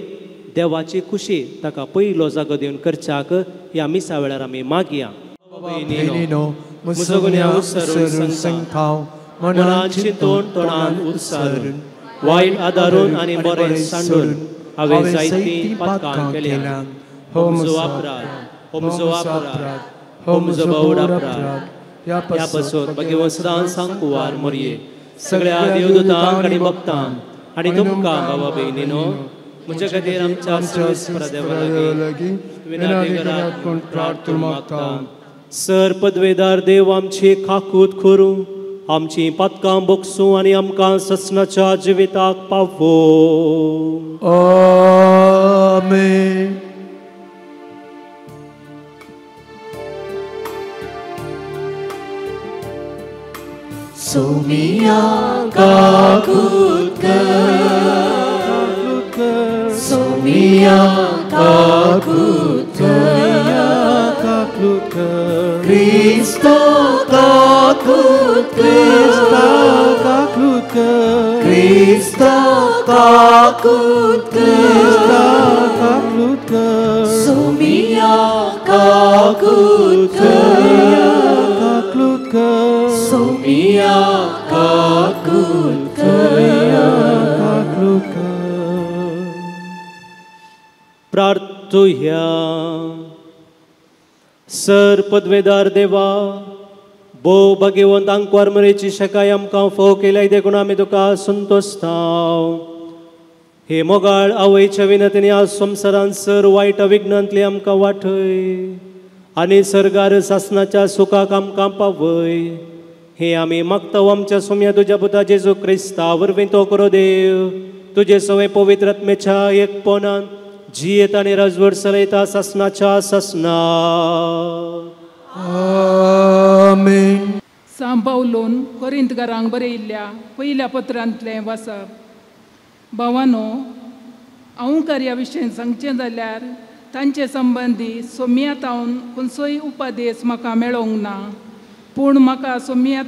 देवाची खुशी ताका पयलो जागो दिवन करच्याक ह्या मिसा वेळार आमी मागया. म्हजो गुन्यांव उत्सरून सांगता, मनान चिंतून तोंडान उत्सारून वायट आदारून आनी बरें सांडून हांवें जायतीं पातकां केल्यांत. हो म्हजो अपराध, हो म्हजो अपराध, हो म्हजो भोव अपराध. ह्या पासून भगवंत सदां सांकुवार मोरये सगळ्या देवदूतांक आनी भक्तांक आनी तुमकां बाबा भयणीनो म्हज्या खातीर आमच्या सर्वेस्परा देवा लागीं विनंती करात म्हूण प्रार्थना मागता. सर पदवेदार देव आमची काकूत करूं, आमची पातकां बोगसूं आनी आमकां ससनाच्या जिविताक पावो. आमेन. सोमिया काकूत कर, सोमिया काकूत कर, क्रिस्तो काकूत कर, क्रिस्तो काकूत कर, सोमिया काकूत कर, सोमिया काकूत कर. प्रार्थुया. सर पदवेदार देवा, भोव भाग्यवंत आंकवार मरेची शकाय आमकां फोव केल्याय देखून आमी तुका संतोषताव. हे मोगाळ आवयच्या विनंतीन ह्या संवसारांत सर वायट विघ्नांतली आमकां वाटय आनी सर्गार सासनाच्या सुखाक आमकां पावय. हे आमी मागता आमच्या सोम्या तुज्या पुता जेजू क्रिस्ता वरवीं तो करो देव तुजे सवय पवित्र आत्म्याच्या एकपणान जियेत आनी राजवट चलयता सासनाच्या सासना. आमेन. सांत पावलून कोरिंतकारांक बरयिल्ल्या पयल्या पत्रांतलें वाचप. भावानो, अहंकार्या विशीं सांगचें जाल्यार तांचे संबंदी सोम्या तावन खंयचोय उपदेश म्हाका मेळोंक ना, पूण म्हाका सोम्या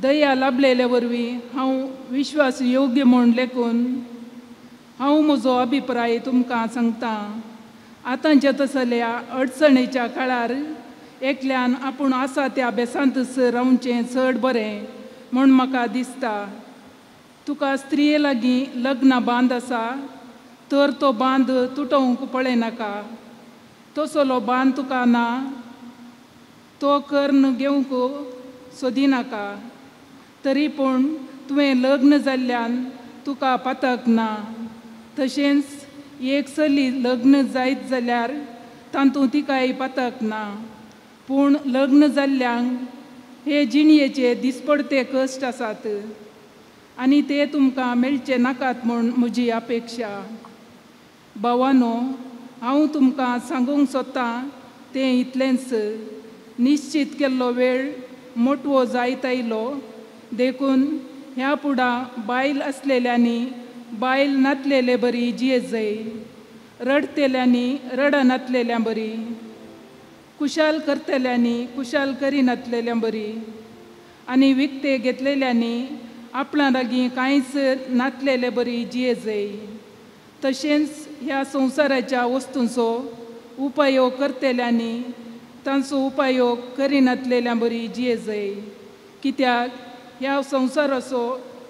दया लाभलेले वरवीं हांव विश्वास योग्य म्हूण लेखून हांव म्हजो अभिप्राय तुमकां सांगता. आतांच्या तसल्या अडचणीच्या काळार एकल्यान आपूण आसा त्या बेसांतच रावचें चड बरें म्हूण म्हाका दिसता. तुका स्त्रिये लागीं लग्न बांद आसा तर तो बांद तुटोवंक पळयनाका. तसलो बांद तुका ना तो करून घेवंक सोदिनाका. तरी पूण तुवें लग्न जाल्ल्यान तुका पातक ना. तशेंच एक चली लग्न जायत जाल्यार तातूंत तिकाय पातक ना. पूण लग्न जाल्ल्यांक हे जिणयेचे दिसपडते कश्ट आसात आनी ते तुमकां मेळचे नाकात म्हूण म्हजी अपेक्षा. भावानो, हांव तुमकां सांगूंक सोदतां तें इतलेंच. निश्चीत केल्लो वेळ मोटवो जायत आयलो देखून ह्या फुडां बायल आसलेल्यांनी बायल नातलेले बरी जियेत जाय, रडतेल्यांनी रडनातलेल्या बरी, कुशाल करतल्यांनी कुशाल करिनातलेल्या बरी आनी विकते घेतलेल्यांनी आपणा लागीं कांयच नातलेले बरी जियेत जाय. तशेंच ह्या संवसाराच्या वस्तूंचो उपयोग करतल्यांनी तांचो उपयोग करिनातलेल्या बरी जियेत जाय. कित्याक ह्या संवसाराचो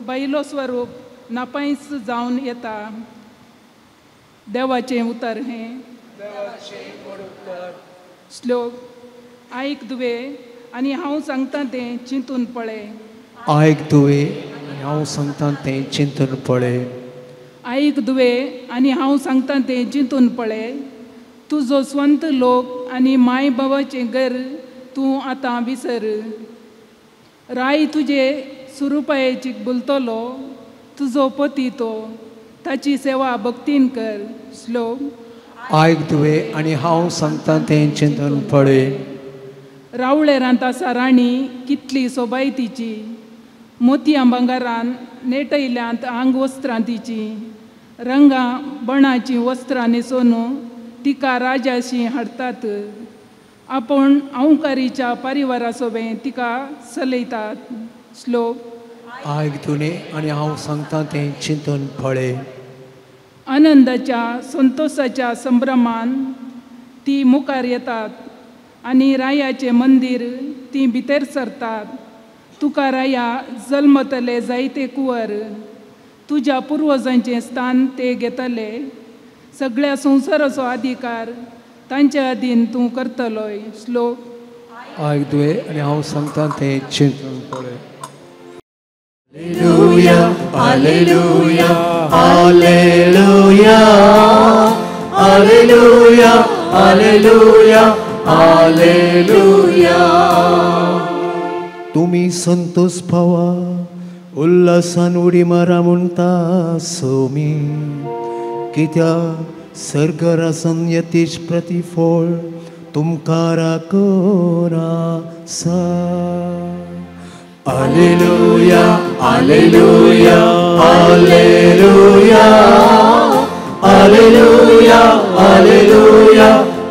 बायलो स्वरूप नापायस जावन येता. देवाचें उतर हें. श्लोक. आयक दुवे आनी हांव सांगता तें चिंतून पळय. आयक दुवे आनी हांव सांगता तें चिंतून पळय. आयक दुवे आनी हांव सांगता तें चिंतून पळय. तुजो स्वंत लोक आनी माय बाबाचें घर तूं आतां विसर. राय तुजे सुरुपायेची बोलतलो तुजो पती तो, ताची सेवा भक्तीन कर. श्लोक. आयक दुवे आनी हांव सांगता तें चिंतून पळय. रावळेरांत आसा राणी कितली सोबाय तिची, मोतयां भांगरान नेटयल्यांत आंग वस्त्रां तिची, रंगां बणाचीं वस्त्रां न्हेसोवन तिका राजाशी हाडटात. आपूण अहंकारीच्या परिवारा सोबें तिका चलयतात. श्लोक. आयक दुवे आनी हांव सांगता तें चिंतून पळय. आनंदाच्या संतोषाच्या संभ्रमान ती मुखार येतात आनी रायाचें मंदीर ती भितर सरतात. तुका राया जल्मतले जायते कुंवर, तुज्या पुर्वजांचें स्थान ते घेतले. सगळ्या संवसाराचो अधिकार तांच्या अधीन तूं करतलोय. श्लोक. आयक दुवे आनी हांव सांगता तें चिंतून पळय. Alleluia, Alleluia, Alleluia, Alleluia, Alleluia, Alleluia. तुमी संतोष पावा उल्हासान उडी मारा म्हणटा सोमी, कित्याक सर्गरासन यतीश प्रतिफळ तुमकां राखून आसा. Alleluia, Alleluia, Alleluia, Alleluia, Alleluia,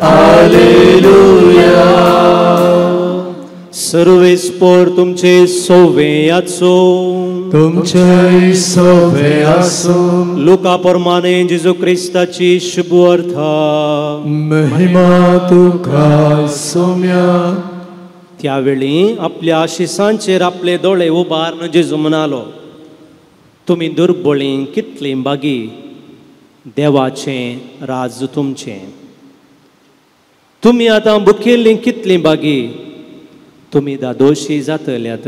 Alleluia. सर्वेस्पोर तुमचे सोवे आसो, तुमचे सोवे आसो. लुका प्रमाणे जेजू क्रिस्ताची शुभ अर्था. महिमा तुका सोम्या. त्यावेळी आपल्या आशिसांचेर आपले दोळे उबारून जेजू म्हणालो, तुमी दुर्बळीं कितलीं बागी, देवाचें राज तुमचें. तुमी आतां भुकेल्लीं कितलीं बागी, तुमी दादोशी जातल्यात.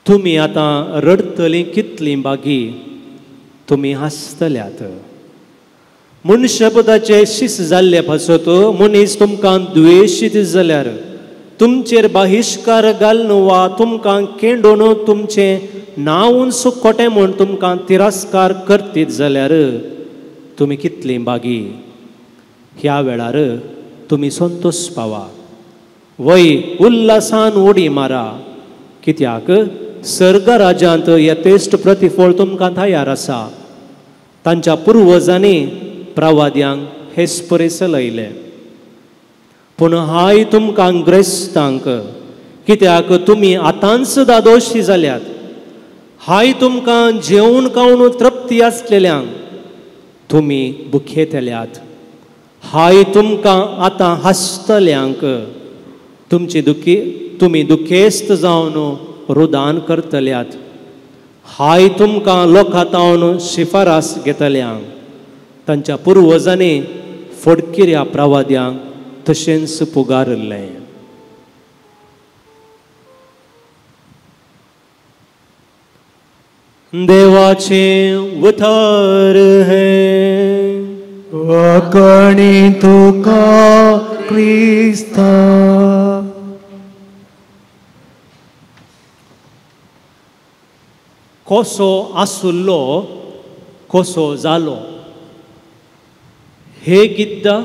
तुमी आतां रडटलीं कितलीं बागी, तुमी हांसतल्यात. मनशपदाचे शिस जाल्ले पासत मनीस तुमकां द्वेशीत जाल्यार तुमचेर बहिश्कार घालून वा तुमकां केंडोवन तुमचें नांव सुकोटें म्हूण तुमकां तिरस्कार करतीत जाल्यार तुमी कितलीं बागी. ह्या वेळार तुमी संतोश पावा, वय उल्हासान उडी मारा, कित्याक सर्ग राज्यांत यथेश्ट प्रतिफळ तुमकां तयार आसा. तांच्या पुर्वजांनी प्रवाद्यांक हेच परी चलयलें. पूण हाय तुमकां ग्रेस्तांक, कित्याक तुमी आतांच दादोशी जाल्यात. हाय तुमकां जेवन खावन तृप्ती आसलेल्यांक, तुमी भुकेतल्यात. हाय तुमकां आतां हांसतल्यांक, तुमची दुखी तुमी दुखेस्त जावन रुदान करतल्यात. हाय तुमकां लोकां तावन शिफारस घेतल्यांक, तांच्या पुर्वजांनी फडकिऱ्या प्रवाद्यांक तशेंच पुगारिल्लें. देवाचें उतर हें. वखणी तुका क्रिस्ता. कसो आसुल्लो कसो जालो, हे गिद्दा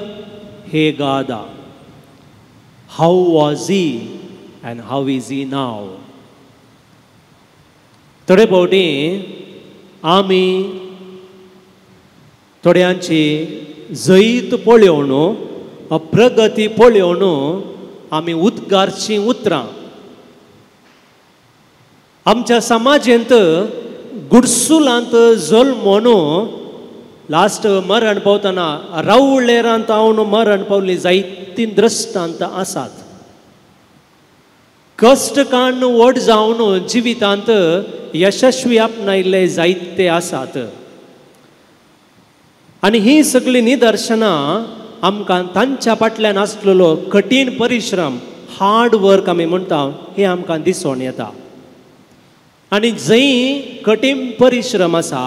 हे गादा. How was he and how is he now. थोडे फावटी आमी थोड्यांची जैत पळोवन, प्रगती पळोवन आमी उद्गारचीं उतरां. आमच्या समाजेंत गुडसुलांत जल्मोन लास्ट मरण पावतना रावळेरांत हांव मरण पावली जायतीं दृश्टांत आसात. कश्ट काडून व्हड जावन जिवितांत यशस्वी आपणायल्ले जायते आसात. आनी हीं सगळीं निदर्शनां आमकां तांच्या फाटल्यान आसलेलो कठीण परिश्रम, हार्ड वर्क आमी म्हणटा, हें आमकां दिसून येता. आनी जंय कठीण परिश्रम आसा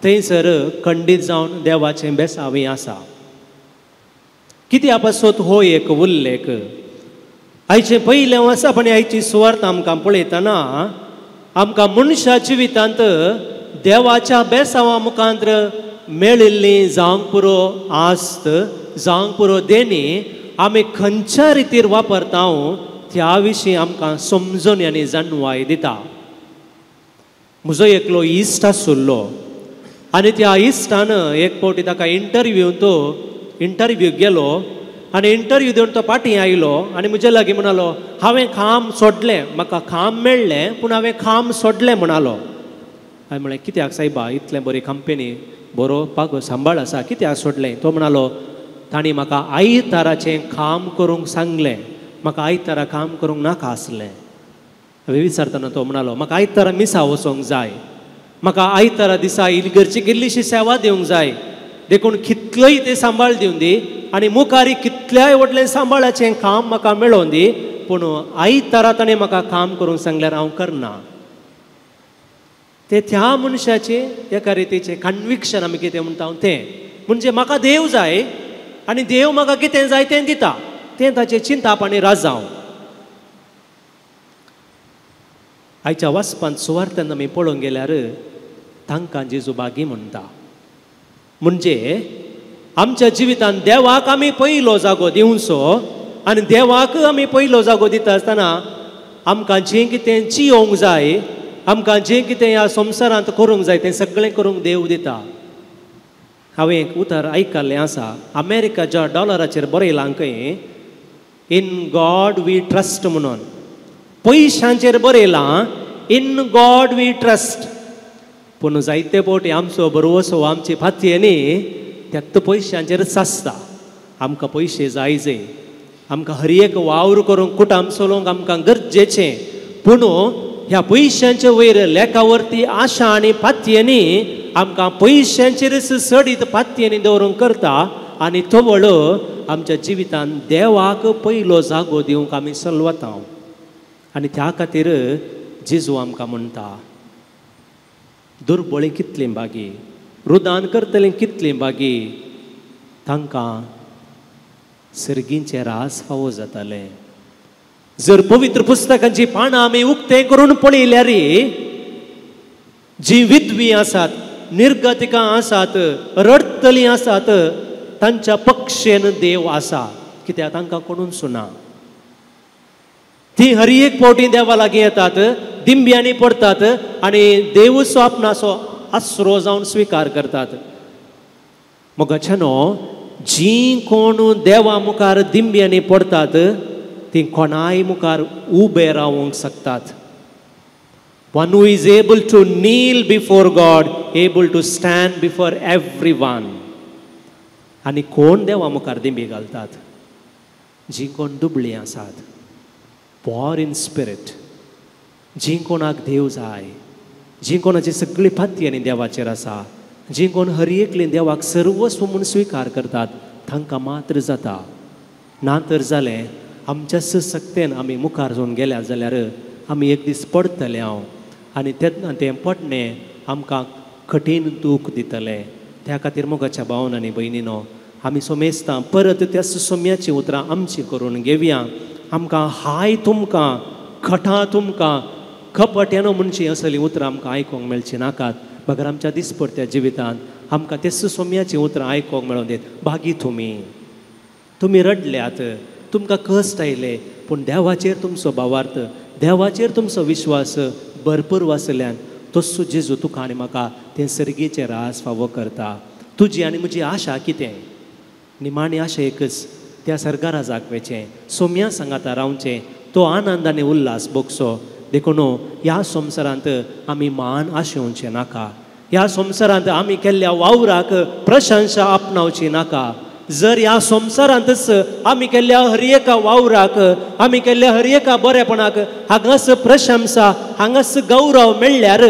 थंयसर खंडीत जावन देवाचें बेसावी आसा. कित्या पासत हो एक उल्लेख आयचें पयलें आसा. पण आयची सुवार्थ आमकां पळयतना आमकां मनशा जिवितांत देवाच्या बेसावा मुखांत्र मेळिल्ली जावंक पुरो आस्त, जावंक पुरो देणी आमी खंयच्या रितीर वापरता त्या विशीं आमकां समजून आनी जाणवाय दिता. म्हजो एकलो इश्ट आशिल्लो आनी त्या इश्टान एक फावटी ताका इंटरव्यू तो इंटरव्यू गेलो आनी इंटरव्यू दिवन तो फाटीं आयलो आनी म्हजे लागीं म्हणालो, हांवें काम सोडलें, म्हाका काम मेळ्ळें पूण हांवें काम सोडलें म्हणालो. हांवें म्हळें, कित्याक सायबा, इतलें बरी कंपनी, बरो पागो सांबाळ आसा, कित्याक सोडलें? तो म्हणालो, तांणी म्हाका आयताराचें काम करूंक सांगलें, म्हाका आयतारा काम करूंक नाका आसलें. हांवें विचारतना तो म्हणालो, म्हाका आयतारा मिसा वचोंक जाय, म्हाका आयतारा दिसा इगर्जेक इल्लीशी सेवा दिवंक जाय, देखून कितलोय तें सांबाळ दिवं दी आनी मुखार कितल्याय व्हडलें सांबाळाचें काम म्हाका मेळोवन दी, पूण आयतारा ताणें म्हाका काम करूंक सांगल्यार हांव करना. ते त्या मनशाचें एका रितीचें कन्विक्शन आमी कितें म्हणटा तें म्हणजे म्हाका देव जाय आनी देव म्हाका कितें जाय तें दिता, तें ताचें चिंताप आनी राजांव. आयच्या वाचपांत सुवार्थान आमी पळोवंक गेल्यार तांकां जेजू बागी म्हणटा. म्हणजे आमच्या जिवितांत देवाक आमी पयलो जागो दिवचो आनी देवाक आमी पयलो जागो दिता आसतना आमकां जें कितें जियोंक जाय, आमकां जें कितें ह्या संवसारांत करूंक जाय तें सगळें करूंक देव दिता. हांवें एक उतर आयकल्लें आसा, अमेरिकाच्या डॉलराचेर बरयलां खंय, इन गॉड we trust म्हणून. पयशांचेर बरयलां इन गॉड we trust, पूण जायते फावटी आमचो भरवसो आमची फाती न्ही त्यात पयशांचेरच आसता. आमकां पयशे जाय जाय, आमकां हर एक वावर करूंक कुटाम चलोवंक आमकां गरजेचें, पूण ह्या पयशांचे वयर लेखावरती आशा आनी पातयेंनी आमकां पयशांचेरच चडीत पातयेंनी दवरूंक करता आनी तवळ आमच्या जिवितान देवाक पयलो जागो दिवंक आमी सलवता. आनी त्या खातीर जेजू आमकां म्हणटा, दुर्बळी कितलीं बागी, रुदान करतलीं कितलीं बागी, तांकां सर्गींचें रास फावो जातालें. जर पवित्र पुस्तकांची पानां आमी उक्तें करून पळयल्यार जी विधवी आसात, निर्गतिकां आसात, रडटलीं आसात, तांच्या पक्षेन देव आसा. कित्याक तांकां कोणूच ना. ती हर एक फावटी देवा लागीं येतात, दिंब्यांनी पडतात आनी देवूच आपणाचो आसरो जावन स्विकार करतात. मोगाच्यानो, जी कोण देवा मुखार दिंब्यांनी पडतात ती कोणाय मुखार उबे रावंक शकतात. One who is able to kneel before God, able to stand before everyone. आनी कोण देवा मुखार दिंबी घालतात? जी कोण दुबळीं आसात, पॉर इन स्पिरीट, जी कोणाक देव जाय, जी कोणाची सगळी फाती आनी देवाचेर आसा, जी कोण हर एकली देवाक सर्वस्व म्हूण स्विकार करतात, तांकां मात्र जाता. ना तर जालें आमच्या सक्तेन आमी मुखार जावन गेल्या जाल्यार आमी एक दीस पडटले हांव, आनी तेन्ना तें पडणें आमकां कठीण दूख दितलें. त्या खातीर मोगाच्या भावन आनी भयणीनो, आमी सोमेस्तां परत त्या सोम्याचीं उतरां आमचीं करून घेवया. आमकां हाय तुमकां, खटा तुमकां, कपट्यानो म्हणची असलीं उतरां आमकां आयकूंक मेळचीं नाकात, बगर आमच्या दिसपडत्या जिवितांत आमकां तेच सोम्याचीं उतरां आयकूंक मेळोन दित. भागी तुमी, तुमी रडल्यात, तुमकां कश्ट आयले, पूण देवाचेर तुमचो भावार्थ, देवाचेर तुमचो विश्वास भरपूर वाचल्यान तस्सो जेजू तुका आनी म्हाका तें सर्गीचें रास फावो करता. तुजी आनी म्हजी आशा कितें? निमाणी आशा एकच, त्या सर्गाराजाक वचें, सोम्या सांगाता रावचें, तो आनंद आनी उल्हास भोगचो. देखून ह्या संवसारांत आमी मान आशेवचें नाका, ह्या संवसारांत आमी केल्ल्या वावराक प्रशंसा आपणावची नाका. जर ह्या संवसारांतच आमी केल्ल्या हर एका वावराक, आमी केल्ल्या हर एका बरेपणाक हांगास प्रशंसा, हांगास गौरव मेळ्ळ्यार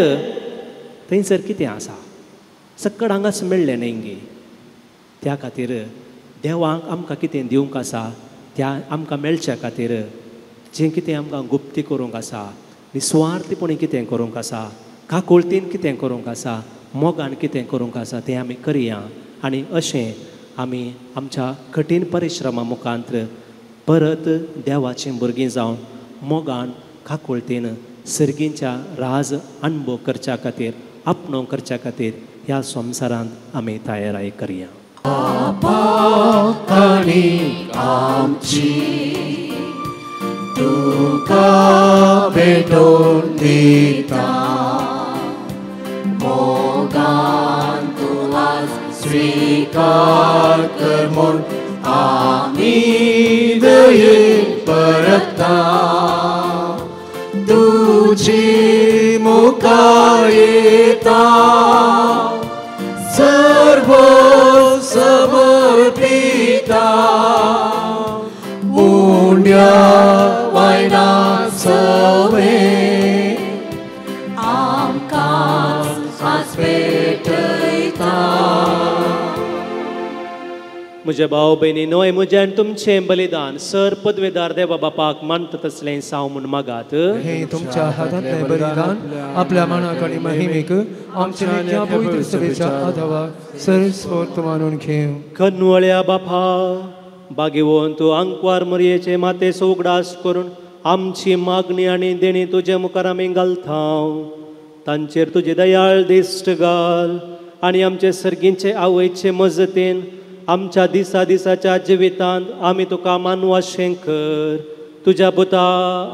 थंयसर कितें आसा? सक्कड हांगास मेळ्ळें न्ही गे. त्या खातीर देवाक आमकां कितें दिवंक आसा त्या आमकां मेळच्या खातीर जें कितें आमकां गुप्ती करूंक आसा, निस्वार्थीपणी कितें करूंक आसा, काकुळतीन कितें करूंक आसा, मोगान कितें करूंक आसा तें आमी करया. आनी अशें आमी आमच्या कठीण परिश्रमा मुखांत परत देवाचीं भुरगीं जावन मोगान काकुळतीन सर्गींच्या राज अणभव करच्या खातीर, आपणो करच्या खातीर ह्या संवसारांत आमी तयाराय करया. आमची तुका भेटोवन दिता, मोगान तूं आज स्वीकार कर म्हूण आमी दयेन परता. तुजी मुखार येता, सर्व समर्पिता, उंड्या वायना सवे आमकां आज भेटयता. म्हज्या भाव भयणी न्हय, म्हजें आनी तुमचें बलिदान सर पदवेदार देवा बापाक मानता तसलें साव म्हूण मागात. हे तुमच्या हातांतलें बलिदान आपल्या मानाक आनी महिमेक आमच्या पवित्र सभेच्या आधावाक सरस्वत मानून घेवं. कन्वळ्या बापा, बागेवन तूं आंकवार मरयेचे मातेचो उगडास करून आमची मागणी आनी देणी तुजे मुखार आमी घालता. तांचेर तुजी दयाळ दिश्ट घाल आनी आमचे सर्गींचे आवयचे मजतीन आमच्या दिसा दिसाच्या जिवितांत आमी तुका मानवाशें कर. तुज्या पुता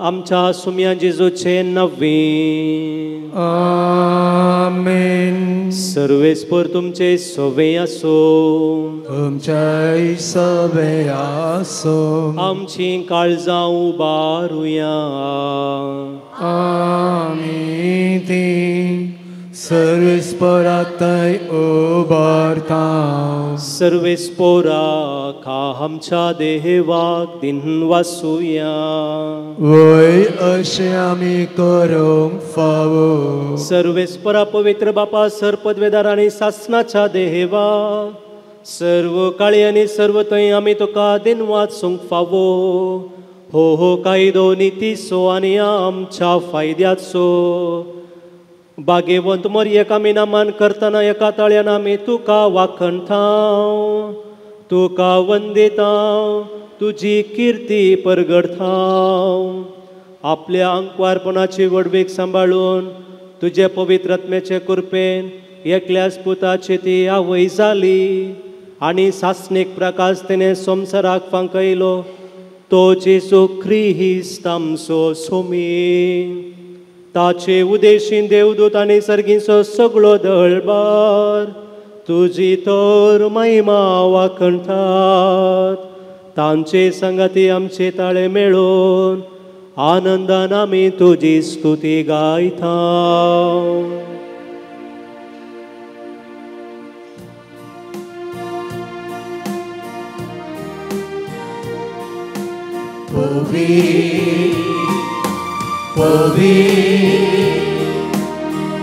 आमच्या सुम्या जेजूचे नवीन आमेन. सर्वेस्पर तुमचे सवे आसो, तुमच्याय सवे आसो. आमची काळजां उबारुया, आमी ती सर्वेस्परातय उबारता. सर्वेस्पोराक आमच्या देवाक दिन वासुया, वय अशें आमी करूंक फावो. सर्वेस्परा पवित्र बापा, सर पदवेदार आनी सासनाच्या देवा, सर्व काळी आनी सर्व थंय आमी तुका दिनवाद सूंक फावो. हो हो कायदो नितीचो आनी आमच्या फायद्याचो. बागेवंत मोरयेक आमी नामान करतना एका ताळ्यान आमी तुका वाखणतांव, तुका वंदितांव, तुजी किर्ती परगडतांव. आपल्या आंकवारपणाची व्हडवीक सांबाळून तुजे पवित्र आत्म्याचे कृपेन एकल्याच पुताची ती आवय जाली आनी सासणीक प्रकाश तिणें संवसाराक फांकयलो तो जेजू क्रिस्त आमचो सोमी. ताचे उदेशीन देवदूत आनी सर्गींचो सगळो दळबार तुजी तर महिमा वाखणटात. तांचे संगाती आमचे ताळे मेळून आनंदान आमी तुजी स्तुती गायता.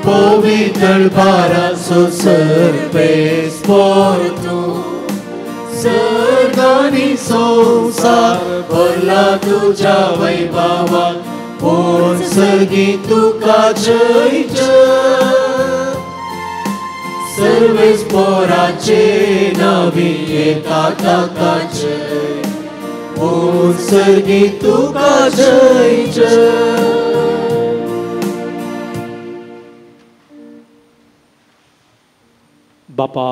पवित्र बाराचो सर्वेस पोरतू सर्गानी संवसार भरला तुज्या वैभवान कोण सर्गी तुका जय जय. सर्वेस पोराचे नावी येता ताका जय कोण सर्गी तुका जय जय. बापा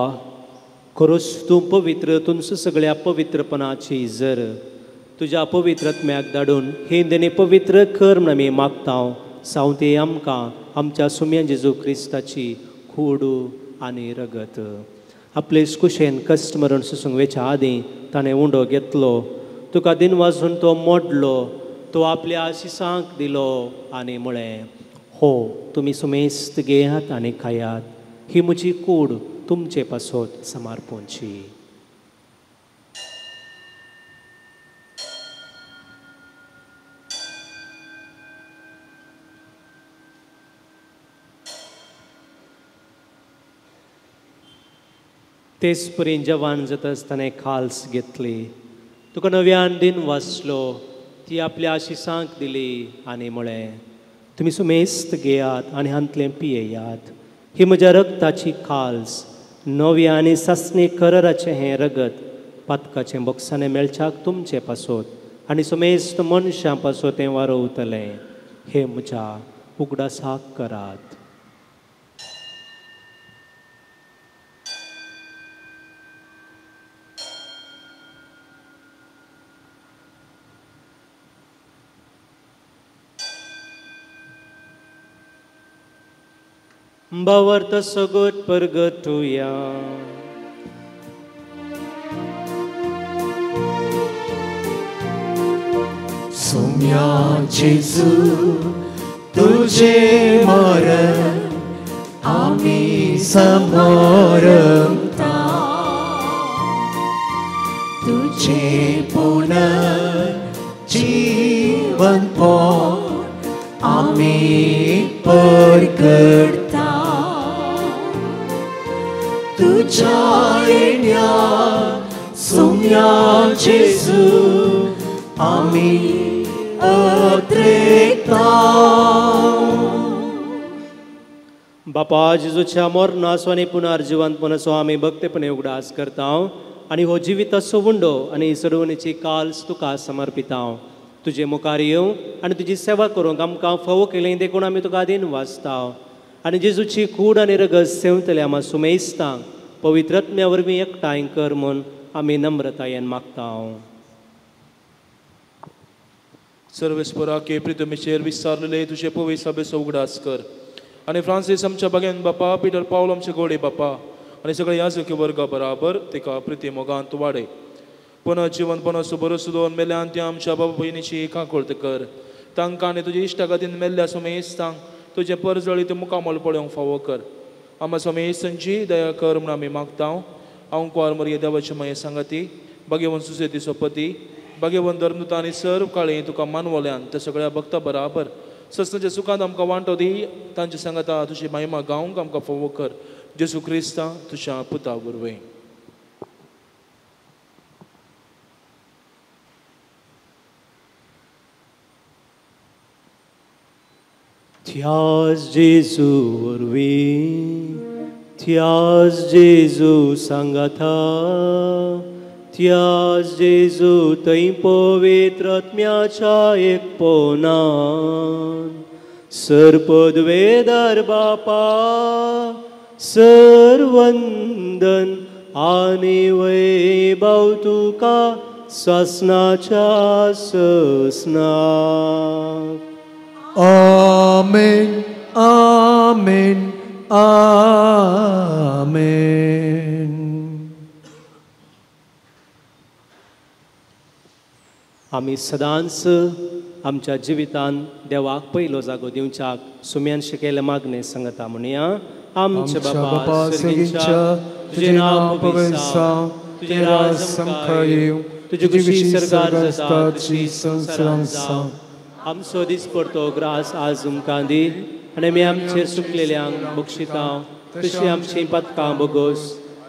खरोच तूं पवित्र, तुमचो सगळ्या पवित्रपणाची जर तुज्या पवित्र आत्म्याक धाडून ही देणे पवित्र कर म्हण आमी मागता. सावते आमकां आमच्या सुम्या जेजू क्रिस्ताची कूड आनी रगत. आपले कुशेन कश्ट मरण सोसूंक वेच्या आदीं ताणें उंडो घेतलो, तुका दिन वाजून तो मोडलो, तो आपल्या आशिसांक दिलो आनी म्हळें, हो तुमी सुमेस्त घेयात आनी खायात, ही म्हजी कूड तुमचे पासत समर्पणची. तेच परी जवान जाता आसतना खाल्स घेतली, तुका नव्यान दिन वाचलो, ती आपल्या आशिसांक दिली आनी म्हळें, तुमी सुमेस्त घेयात आनी हांतलें पियेयात, ही म्हज्या रगताची खाल्स, नव्या आनी सासणी कराराचें हें रगत पातकाचें बोक्साणें मेळच्याक तुमचे पासत आनी सुमेस्त मनशां पासत तें वारोवतलें. हें म्हज्या उगडासाक करात. भावार्थ सगट परगटुया. सुम्या जेजू तुझे मरण आमी समोरता, तुझे पुनर्जीवन आमी परगटता. तुझ्या येण्या सुम्या जेजू आमी अत्रेता. बापा जेजूच्या मरणाचो आनी पुनर्जिवंतपणाचो आमी भक्तेपणे उगडास करता आनी हो जिविताचो उंडो आनी सडवणीची काल्स तुका समर्पिता. तुजे मुखार येवं आनी तुजी सेवा करूंक आमकां फावो केली देखून आमी तुका दिन वाचता आनी जेजूची कूड आनी रगत सेवतल्या आमा सुमेस्तांक पवित्र आत्म्या वरवीं एकठांय कर म्हूण आमी नम्रतायेन मागता. सर्वेस्पराके प्रितमेचेर विस्तारलेले तुजे पवित्र सभेचो उगडास कर आनी फ्रांसीस आमच्या बागेन बापा, पिटर पावल आमचे गोडे बापा आनी सगळे याजकी वर्गा बराबर तिका प्रिती मोगांत वाडय. पुनः जिवनपणाचो भरोसो दवरून मेल्यान त्या आमच्या बाबा भयणीची काकुळट कर. तांकां आनी तुज्या इश्टागतीन मेल्ल्या सुमेस्तांक तुजें परजळीत मुखामळ पळोवंक फावो कर. आमा सुमेस्तांची दया कर म्हूण आमी मागता. आंकवार मरये देवाची माये सांगाती, भाग्यवंत सुसेतीचो पती, भाग्यवंत धर्मदूत आनी सर्व काळी तुका मानवल्यान त्या सगळ्या भक्ता बराबर सस्नाच्या सुखांत आमकां वांटो दी. तांचे सांगाता तुजी महिमा गावंक आमकां फावो कर. जेजू क्रिस्ता तुज्या पुता वरवीं. त्याच जेजू वरवीं, त्याच जेजू सांगाता, त्याच जेजू थंय पवित्र आत्म्याच्या एकपणान सर्पद्वेदार बापा सर्वंदन आनी वैभव तुका सासनाच्या ससनाक. आमेन आमेन आमेन. आमी सदांच आमच्या जिवितान देवाक पयलो जागो दिवच्याक सुम्यान शिकयल्ले मागणें सांगता म्हणया. आमच्या बापा सर्गींच्या, तुजें नांव पवित्र जावं, तुजें राज आमकां येवं, तुजी खुशी सर्गार जाता तशी संवसारांत जावं. आमचो दिसपडतो ग्रास आज आमकां दी आनी आमी आमचेर सुकलेल्यांक बक्षिता तशी आमचीं पदकां बोगोस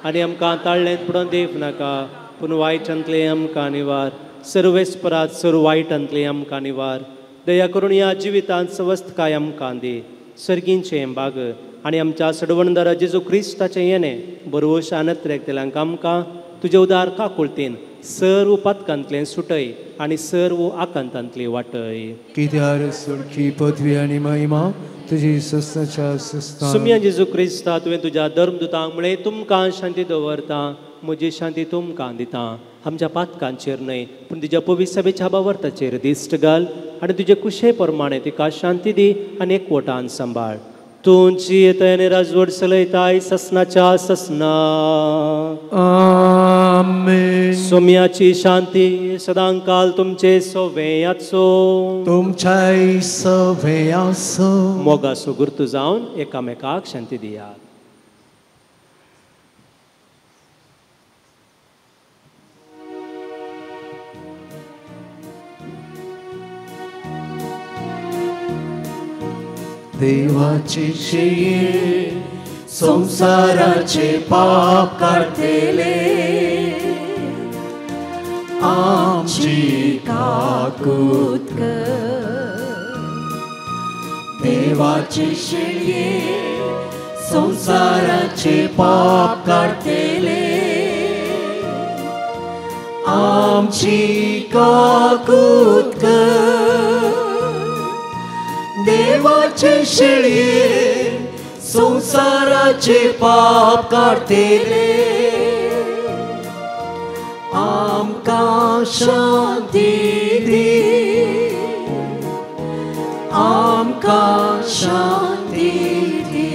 आनी आमकां ताळ्ळेंत पडोवन देव नाका, पूण वायटांतलें आमकां निवार. सर्वेस्परात सर्व वायटांतलें आमकां निवार. दया करून ह्या जिवितांत सवस्तकाय आमकां दी. सर्गींचें बाग आनी आमच्या सडवणदारा जेजू क्रिस्ताचें येणें बरवश आनत्रेकतेल्यांक आमकां तुजे उदार काकुळतीन सर्व पातकांतलें सुटय आनी सर्व आकांतांतली वाटय. कित्यार सुरखी पदवी आनी महिमा तुजी सस्नाच्या सस्ना. सुम्या जेजू क्रिस्ता, तुवें तुज्या धर्मदुतांक म्हळें, तुमकां शांती दवरता, म्हजी शांती तुमकां दिता. आमच्या पातकांचेर न्हय पूण तुज्या पवित्र सभेच्या भावार्थाचेर दिश्ट घाल आनी तुजे कुशे प्रमाणे तिका शांती दी आनी एकवटान सांबाळ. तूं जियेताय आनी राजवट चलयताय ससनाच्या ससना. आमेन. सोम्याची शांती सदांकाल तुमचे सवे आसो, तुमच्याय सवे आसो. मोगासो गुर्तू जावन एकामेकाक शांती दियात. देवाचे शेये संसाराचे पाप काडटले, आमची काकूत कर. देवाचे शेये संसाराचे पाप काडटले, आमची काकूत कर. देवाचे शेळये संसाराचे पाप काडटले, आमकां शांती दी, आमकां शांती दी.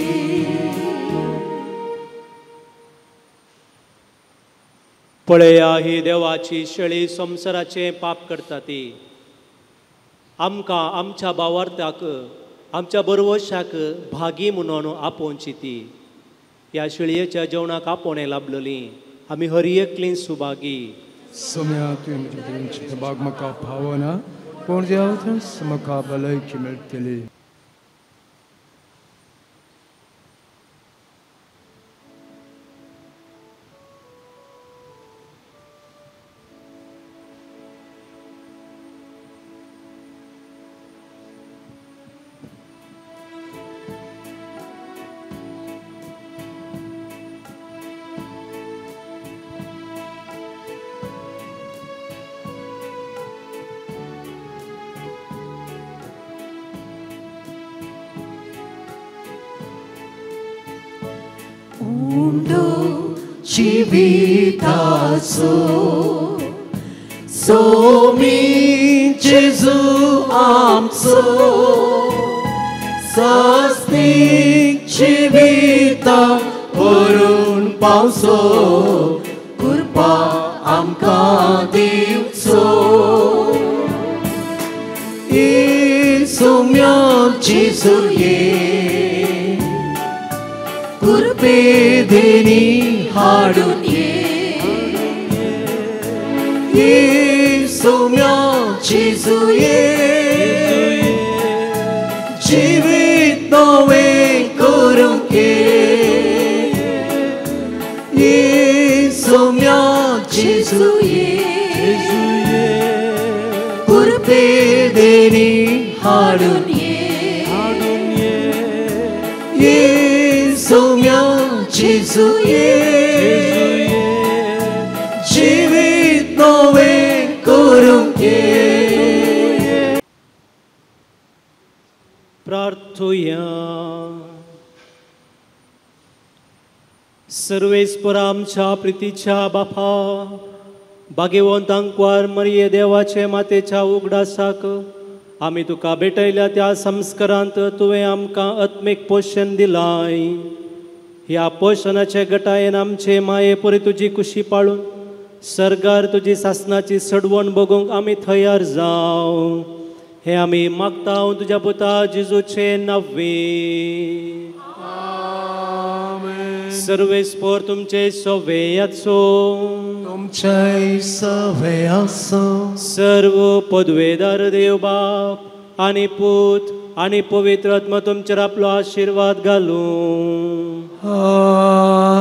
पळया ही देवाची शेळी संवसाराचें पाप करता ती. आमकां आमच्या भावार्थाक आमच्या बरवशाक भागी म्हणून आपोवची ती. ह्या शेळयेच्या जेवणाक आपोवणें लाभलेली आमी हर एकली सुभागी. सोम्या तुवें म्हज्या देवाची बाग म्हाका पावना, पूण देव म्हाका भलायकी मेळटली. जिविताचो सोमी जेजू आमचो, सास्तीक जिविता व्हरून पावचो, कृपा आमकां दिवचो. सोम्या जेजू ये, कृपे देणी हाडून ये. सोम्या जेजू ये, जिवीत नवें करूंक ये. सोम्या जेजू ये, कृपे देणी हाडून ये. ये सौम्या जेजूये जिवीत नवें करूंक ये. प्रार्थुया. सर्वेस्पर आमच्या प्रितीच्या बापा, भाग्यवंत आंकवार मरिये देवाचे मातेच्या उगडासाक आमी तुका भेटयल्या त्या संस्कारांत तुवें आमकां आत्मीक पोशण दिलाय. ह्या पोशणाचे गटायेन आमचे माये परी तुजी कुशी पाळून सरगार तुजी सासनाची सडवण बगूंक आमी तयार जावं, हें आमी मागता तुज्या पुता जेजूचे नांवे. सर्वेस्पर तुमचे सवे आसो, तुमचे सवे आसो. सर्व पदवेदार देव बाप आनी पूत आनी पवित्र आत्मा तुमचेर आपलो आशिर्वाद घालूं.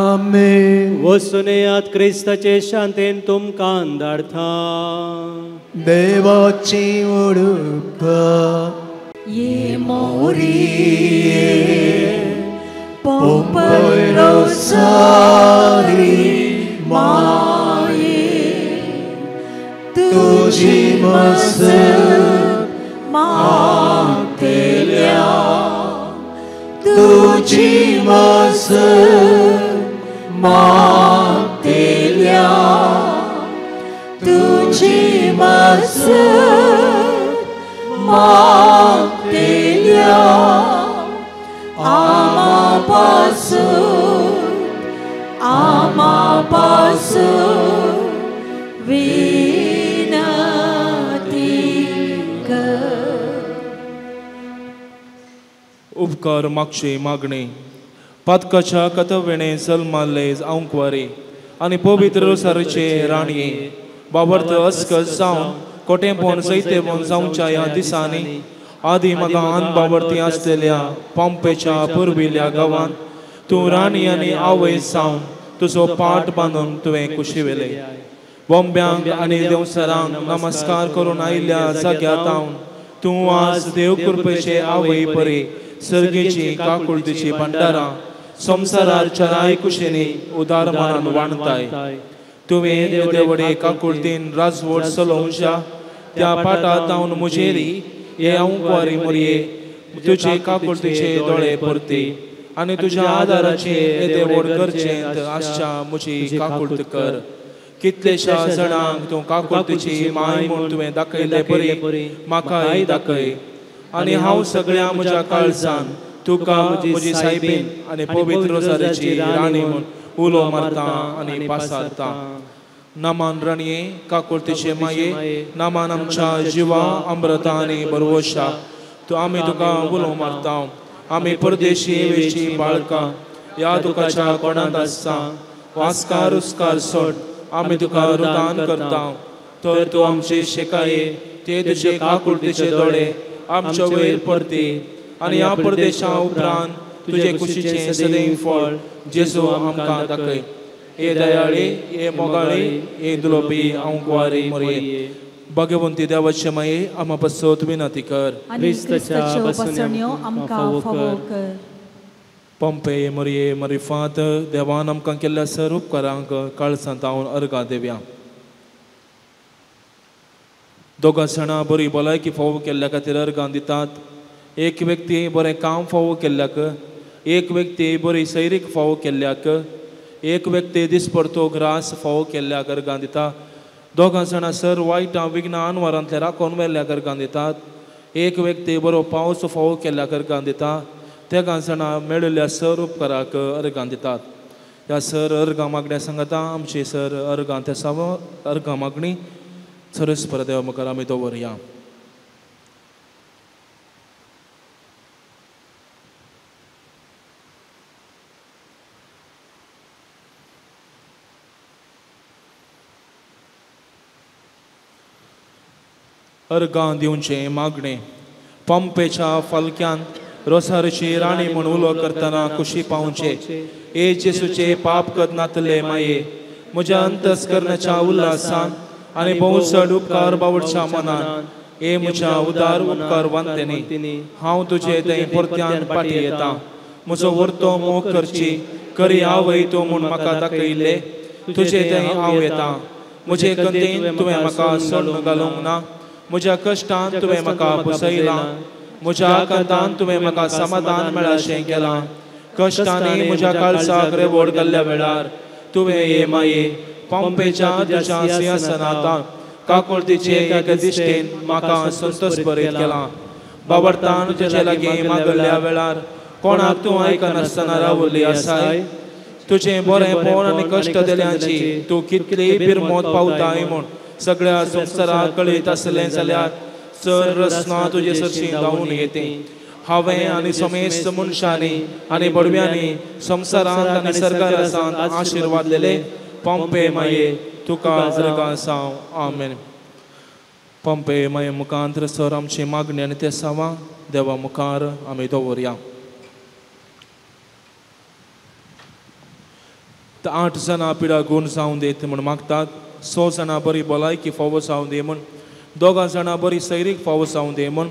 आमेन. वचून येयात क्रिस्ताचे शांतेन तुमकां धाडटा. देवाची उडुपा ये मोरी पोंपय रोसारी माये तुजी मसत मागतेल्या, तुजी मसत मागतेल्या, तुजी मसत मागतेल्या, आमा पासून विनती कर. उपकार मागची मागणी. पातकाच्या कतवेणे जल्माल्ले आंकवारी आनी पवित्र रोसारीचे राणये बाबर्थ अस्कस जावन कोटेंपोण सैतेपोण जावच्या ह्या दिसांनी आदी म्हाका अनबावर्ती आसलेल्या पंपेच्या पुर्विल्ल्या गांवांत तूं राणी आनी आवय जावन तुजो पाट बांदून तुवें कुशिवेले. बोंब्यांक आनी देवसरांक नमस्कार करून आयिल्ल्या जाग्यार तावन तूं आज देव कृपेचे आवय परी सर्गेची काकुळतीची भंडारां संवसारार चराय कुशेनी उदार मनान वाणताय. तुवें देवडे काकुळतीन राजवट चलोवच्या त्या पाटा तावन मुजेरी हे आंकवारी मोरये तुजे काकुळतीचे दोळे परती आनी तुज्या आदाराचे येदे व्हड गरजेंत आसच्या म्हजी काकुळत कर. कितलेशा जाणांक तूं काकुळतीची माय म्हूण तुवें दाखयल्ले परी म्हाकाय दाखय आनी हांव सगळ्या म्हज्या काळजान तुका म्हजी सायबीन आनी पवित्र रोजारीची राणी म्हूण उलो मारता आनी पासारता. नामान राणये काकुळतीचे माये, नामान आमच्या जिवा अमृता आनी बरवशा तूं आमी तुका उलो मारता. आमी परदेशी वेची बाळकां ह्या दुखाच्या कोणांत आसता वास्कार उस्कार सोड आमी तुका रुदान करता. तर तूं आमचे शेकाये ते तुजे काकुळतीचे दोळे आमच्या वयर परती आनी ह्या परदेशा उपरांत तुजे कुशीचें सदैव फळ जेजू आमकां दाखय. हे दयाळी, हे मोगाळी, हे दुलोपी आंकवारी मोरये, भाग्यवंती देवाचे माये आमा पासत विनंती कर. पंपे मोरये मरिफात देवान आमकां केल्ल्या सर उपकारांक काळसांत हांव अर्गां देवया. दोगां जाणां बरी भलायकी फावो केल्ल्या खातीर अर्गां दितात. एक व्यक्ती बरें काम फावो केल्ल्याक, एक व्यक्ती बरी सैरीक फावो केल्ल्याक, एक व्यक्ती दिसपडतो ग्रास फावो केल्ल्याक अर्गां दिता. दोगां जाणां सर वायटां विघ्नां अनवारांतल्या राखोवन व्हेल्ल्याक अर्गां दितात. एक व्यक्ती बरो पावस फावो केल्ल्याक अर्गां दिता. तेगां जाणां मेळिल्ल्या सर उपकाराक अर्गां दितात. ह्या सर अर्गां मागण्या सांगता आमची सर अर्गां त्या साव अर्गां मागणी सरस्पर देवा मुखार आमी दवरया. अर्गां दिवचें मागणें. पंपेच्या फालक्यांत रोसारीची राणी म्हूण उलो करतना कुशी पावचे. ए जेसूचे पाप कदनातले माये, म्हज्या अंतस्करणाच्या उल्हासान आनी भोव चड उपकार बावडच्या मनान ए म्हज्या उदार उपकार वांतेनी हांव तुजे थंय परत्यान पाटी येता. म्हजो वर्तो मोग करची करी आवय तूं म्हूण म्हाका दाखयल्ले तुजे थंय हांव येता. म्हजे कंतेन तुवें म्हाका सोडून घालूंक ना, म्हज्या कश्टान तुवें म्हाका पुसयलां, म्हज्या आकांतान तुवें म्हाका समाधान मेळाशें केलां. कश्टांनी म्हज्या काळजाक रेवोड घाल्ल्या वेळार तुवें हे माये पंपेच्या तुज्या सिंहासनांत काकुळतीचे एके दिश्टीन म्हाका संतोष बरयत केलां. बाबडतान तुजे लागीं मागल्ल्या वेळार कोणाक तूं आयकनासतना रावल्ली आसाय. तुजें बरेंपण आनी कश्ट दिल्यांची तूं कितली बिरमोत पावताय म्हूण सगळ्या संवसाराक कळीत आसलें जाल्यार चड रसना तुजे सरशीं धांवून येते. हांवें आनी समेस्त मनशांनी आनी बडव्यांनी संवसारांत आनी सरकारांत आशिर्वाद दिले. पंपे माये तुका अर्गां साव. आमेन. पंपे माये मुखांत सर आमची मागणी आनी ते सावा देवा मुखार आमी दवरया. 8 जाणां पिडा गूण जावं देत म्हूण मागतात, 6 जाणां बरी भलायकी फावो जावं दी म्हूण, 2 जाणां बरी सैरीक फावो जावं दी म्हूण,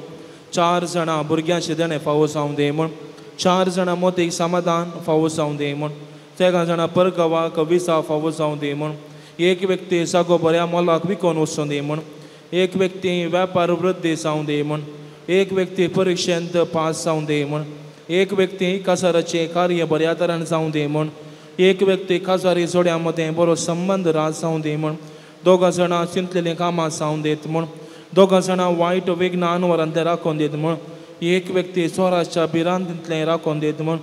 4 जाणां भुरग्यांचें देणें फावो जावं दी म्हूण, 4 जाणां मोतीक समाधान फावो जावं दी म्हूण, 3 जाणां परगांवाक विसा फावो जावं दी म्हूण, 1 व्यक्ती जागो बऱ्या मोलाक विकोन वचूं दी म्हूण, 1 व्यक्ती वेपार वृद्धी जावं दी म्हूण, 1 व्यक्ती परिक्षेंत पास जावं दी म्हूण, 1 व्यक्ती कासाराचें कार्य बऱ्या तरान जावं दी म्हूण, 1 व्यक्ती काजारी जोड्यां मदें बरो संबंद रात जावं दी म्हूण, 2 जाणां चिंतलेलीं कामां जावं दीत म्हूण, 2 जाणां वायट विघ्नान वरांतलें राखून दीत म्हूण, 1 व्यक्ती चोराच्या भिरांतींतलें राखून दीत म्हूण,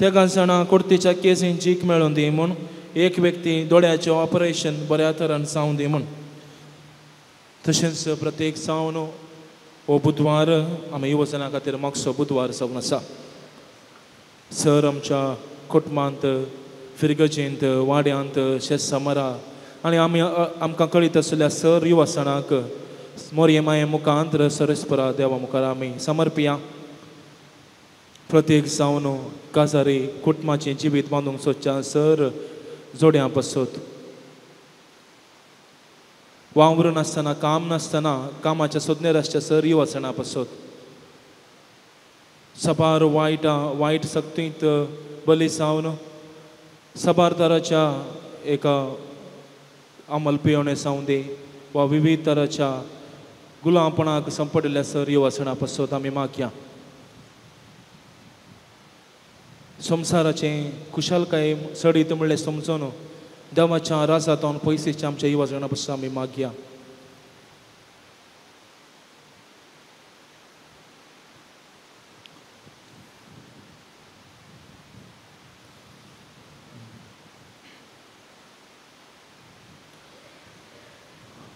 3 जाणां कुर्तीच्या केसीन जीक मेळून दी म्हूण, 1 व्यक्ती दोळ्याचें ऑपरेशन बऱ्या तरान जावं दी म्हूण. तशेंच प्रत्येक जावन हो बुधवार आमी युवजना खातीर मागचो बुधवार जावन आसा. सर आमच्या कुटुंबांत, फिरगजेंत, वाड्यांत, शेतसमरा आनी आमी आमकां कळीत आशिल्ल्या सर युवसणाक मोरये माये मुखांत सरस्परा देवा मुखार आमी समर्पिया. प्रत्येक जावन काजारी कुटुंबाचें जिवीत बांदूंक सोदच्या सर जोड्यां पसत वावरून आसतना, काम नासतना, कामाच्या सोदनेर आसच्या सर युवसणा पसत सबार वायट सक्तींत बली जावन सबार तराच्या एका अंमल पियोणे जावं दी वा विविध तराच्या गुलामपणाक संपडिल्ल्या सर युवसणा पसत आमी मागया. संवसाराचें कुशालकाय सडीत म्हणलें समजून देवाच्या राजांत पयशेच्या आमच्या युवसणा पसून आमी मागया.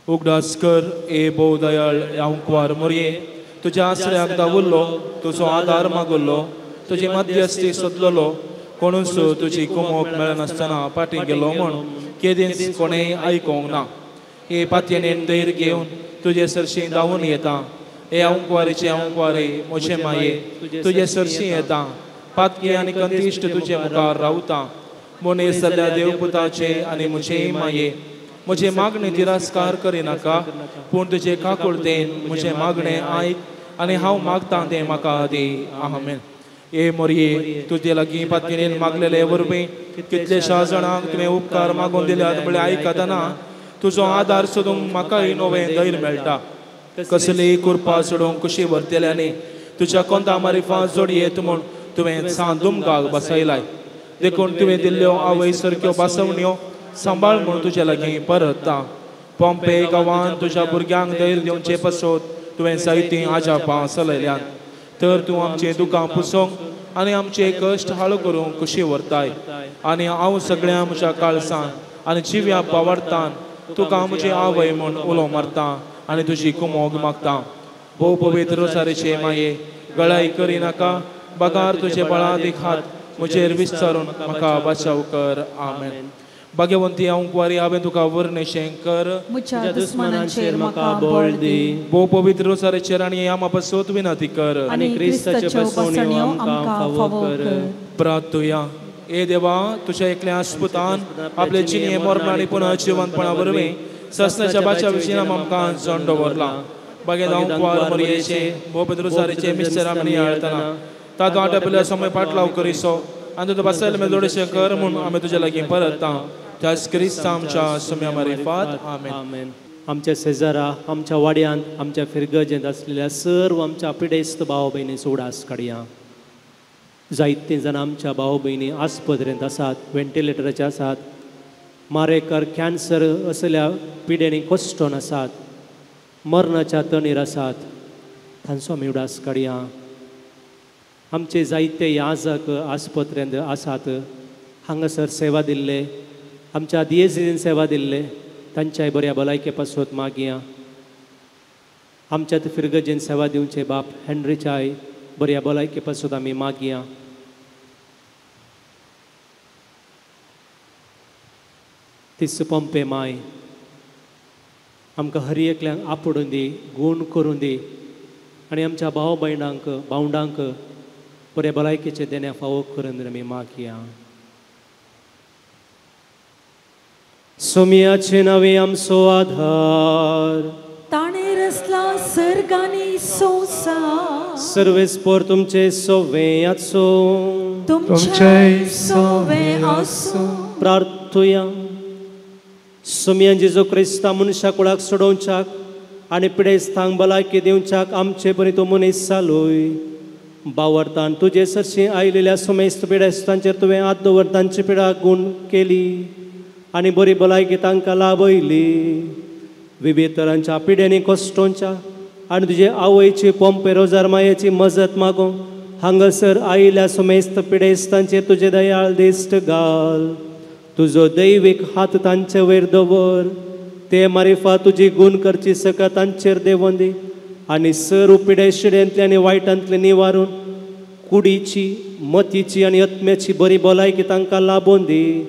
उगडास कर ए भोव दयाळ हांव मोरये, तुज्या आसऱ्याक दावुल्लो, तुजो आदार मागुल्लो, तुजी मध्यस्थी सोदलेलो, कोणूच तुजी कुमोक मेळनासतना फाटीं गेलो म्हूण केदींच कोणेंय आयकोंक ना. हे पातयेन धैर्य घेवन तुजे सरशीं धांवून येता. हे हांवकुवारीचे हांवकुवारी म्हजे माये तुजे सरशीं येता. पातकी आनी कंतिश्ट तुजे मुखार रावता. मनीस जाल्ल्या देवपुताचे आनी म्हजेय माये म्हजे मागणे तिरस्कार करिनाका, पूण तुजे काकुळतेन म्हजें मागणें आयक आनी हांव मागतां तें म्हाका दी. आमेन. ए मोरये, तुजे लागीं पातयेन मागलेले वरवीं कितलेशा जाणांक तुवें उपकार मागून दिल्यात म्हळ्यार आयकतना तुजो आदार सोदूंक म्हाकाय नवें धैर्य मेळटा. कसलीय कृपा सोडूंक कुशी व्हरतल्यांनी तुज्या कोंता मारिफां जोडयेत म्हूण तुवें सांदुमगाक बसयलाय. देखून तुवें दिल्ल्यो आवय सारक्यो बसवण्यो सांबाळ म्हूण तुजे लागीं परतता. पोंपे गांवांत तुज्या भुरग्यांक धैर्य दिवचे पासत तुवें जायतीं आजापां चलयल्यांत. तर तूं आमचें दुकां पुसोंक आनी आमचे कश्ट हाळू करूंक कुशी व्हरताय. आनी हांव सगळ्या म्हज्या काळसान आनी जिव्या पावडतान तुका म्हजी आवय म्हूण उलो मारता आनी तुजी कुमोग मागता. भोव पवित्र रोजारीचे माये, गळाय करिनाका, बगार तुजे बळादीक हात म्हजेर विस्तारून म्हाका बचाव कर. आमेन. भाग्यवंती हांव कुवारी, हांवें तुका वर्णेशें कर. म्हज्या दुस्मानांचेर म्हाका बळ दी. भोव पवित्र रोजारीचेर आनी आमा पासत विनंती कर आनी क्रिस्ताच्यो बसवण्यो आमकां फावो कर. प्रार्थुया. ए देवा, तुज्या एकल्या आस्पुतान आपले जिणे मरण आनी पुनः जिवंतपणा वरवीं ससनाच्या बाच्या विशीं आमकां जण दवरला. बागेत हांव कुवार मरयेचे भोव पवित्र रोजारीचे मिस्टर आमी नियाळतना तातूंत आटपिल्ल्या समय पाटलाव करिसो आनी तुजो बसयले मेळ दोडेशें कर म्हूण आमी तुज्या लागीं परतता त्याच क्रिस्ता आमच्या सुम्या मारिफात. आमेन. आमच्या शेजारा, आमच्या वाड्यांत, आमच्या फिरगजेंत आसलेल्या सर्व आमच्या पिडेस्त भाव भयणीचो उडास काडया. जायते जाण आमच्या भाव भयणी आस्पत्रेंत आसात, व्हेंटिलेटराचे आसात, मारेकर कॅन्सर असल्या पिडेनी कश्टोन आसात, मरणाच्या तणीर आसात, तांचो आमी उडास काडया. आमचे जायते याजक आस्पत्रेंत आसात, हांगासर सेवा दिल्ले, आमच्या दियेजीन सेवा दिल्ले, तांच्याय बऱ्या भलायके पासत मागया. आमच्या फिरगजेन सेवा दिवचे बाप हेनरीच्याय बऱ्या भलायके पासत आमी मागया. तीस पंपे माय आमकां हर एकल्यांक आपोडून दी, गूण करून दी आनी आमच्या भाव भयणांक भावंडांक बऱ्या भलायकेचे देण्या फावो करून आमी मागया. सोमियाचे नावे आमचो आधार, ताणे रचला सर्गानी संवसार, सर्वेस्पर तुमचे सोवे आसो, तुमचे सोवे आसो. प्रार्थुया. सोमियान जेजू क्रिस्ता मनशा कुळाक सोडोवच्याक आनी पिडेस्तांक भलायकी दिवच्याक आमचे परी तो मनीस जालोय. बावरतान तुजे सरशी आयिल्ल्या सुमेस्त पिडेस्तांचेर तुवें हात दवर तांची पिडा गूण केली आनी बरी भलायकी तांकां लाभयली. विविध तरांच्या पिड्यांनी कश्टोंच्या आनी तुजे आवयची पोंपे रोजार मायेची मजत मागो हांगासर आयिल्ल्या सुमेस्त पिडेस्तांचेर तुजे दयाळ दिश्ट घाल. तुजो दैवीक हात तांचे वयर दवर, ते मारिफा तुजी गूण करची सका तांचेर देंवोन दी आनी सर्व पिडे शिड्यांतले आनी वायटांतले निवारून कुडीची, मतीची आनी आत्म्याची बरी भलायकी तांकां लाबोवन दी.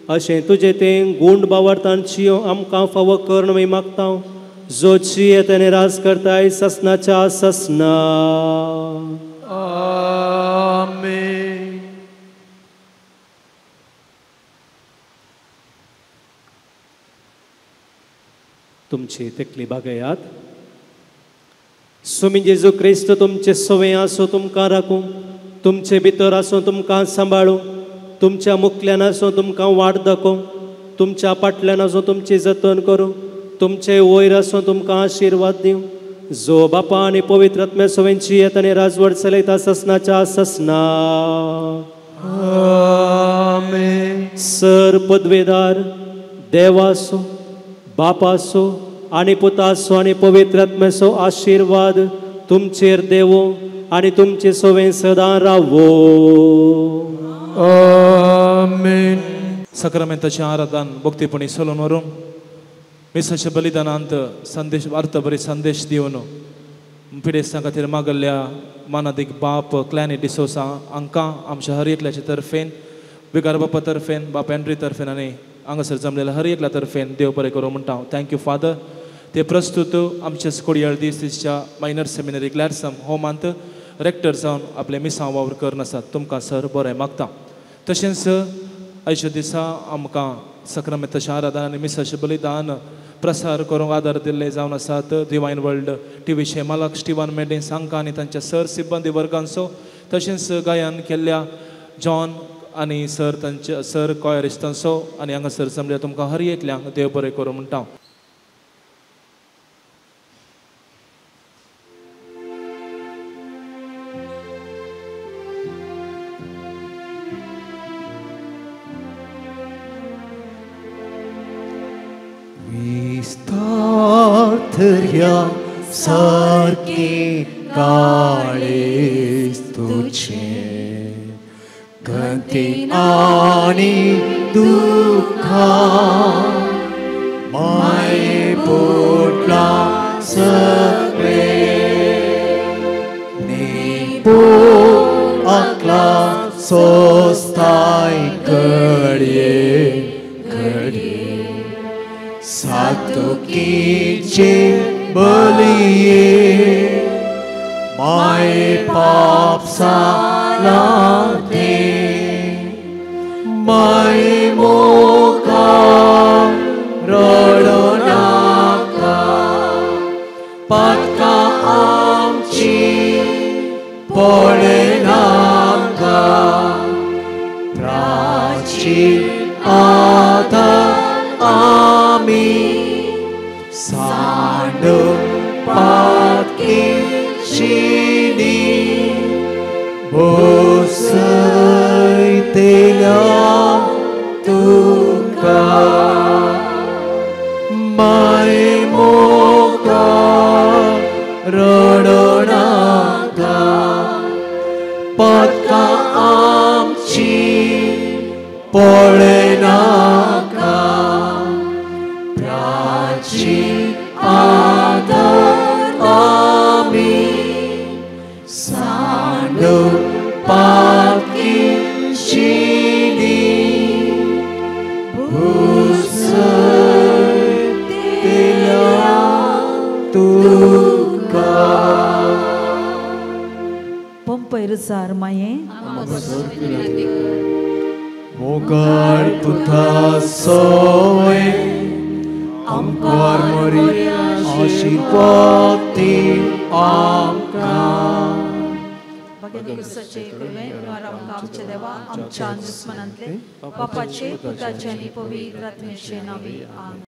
अशें तुजें तें गूण बावरतान चियो आमकां फावो करून आमी मागता, जो चिये तेणे राज करताय ससनाच्या ससना. आमेन. तुमची तकली बागयात. स्वामी जेजू क्रिस्त तुमचे सवे आसो तुमकां राखूं, तुमचे भितर आसूं तुमकां सांबाळूं, तुमच्या मुखल्यान आसूं तुमकां वाट दाखोवं, तुमच्या पाटल्यान आसूं तुमची जतन करूं, तुमचे वयर आसूं तुमकां आशिर्वाद दिवं. जो बापा आनी पवित्र आत्म्या सवेंची येत आनी राजवट चलयता ससनाच्या ससना. आमेन. सर पदवेदार देवासो, बापासो आनी पुतासो आनी पवित्र आत्म्याचो आशिर्वाद तुमचेर देवो आनी तुमचे सवें सदां रावो. आमेन. साक्रामेंताचें आराधन भक्तीपणी चलोवन व्हरूंक मिसाच्या बलिदानांत संदेश अर्थ बरे संदेश दिवन पिडेस्तां खातीर मागल्ल्या मानादीक बाप क्लॅनी डिसोसा हांकां आमच्या हर एकल्याचे तर्फेन, विगार बापा तर्फेन, बाप एन्ड्री तर्फेन आनी हांगासर जमलेल्या हर एकल्या तर्फेन देव बरें करूं म्हणटा. Thank you father. ते प्रस्तूत आमच्या कोडयाळ दिसच्या मायनर सेमिनरी ग्लॅरसम होमांत रेक्टर जावन आपले मिसांव वावर करून आसात. तुमकां सर बरें मागता. तशेंच आयच्या दिसा आमकां साक्रामेंताचें आराधन आनी मिसाचें बलिदान प्रसार करूंक आदार दिल्ले जावन आसात डिवायन वर्ल्ड टिवीचे मालक स्टिवन मेडेन्स हांकां आनी तांच्या सर सिब्बंदी वर्गांचो, तशेंच गायन केल्ल्या जॉन आनी सर तांच्या सर कॉयरिस्तांचो आनी हांगासर जमल्या तुमकां हर एकल्यांक देव बरें करूं म्हणटा. विस्तार सारके काळे तुझे गती आणि दुःखा माय पोटला सगळे निपो आकला सोस्ताय घडये घडये सातुकीचे बलिये माय पाप सालाते माय मोका रडो नाका पातका आमची पडनाका. रुजार माये मोगाळ पुता सोय आमकां मोरया आशीर्वाद दी आमकां. भाग्यानुसाचे कृपेन आमकां आमच्या देवा आमच्या दुस्मनांतले पापाचे पुताचे आनी पवित्र आत्म्याचे नांवी. आमेन.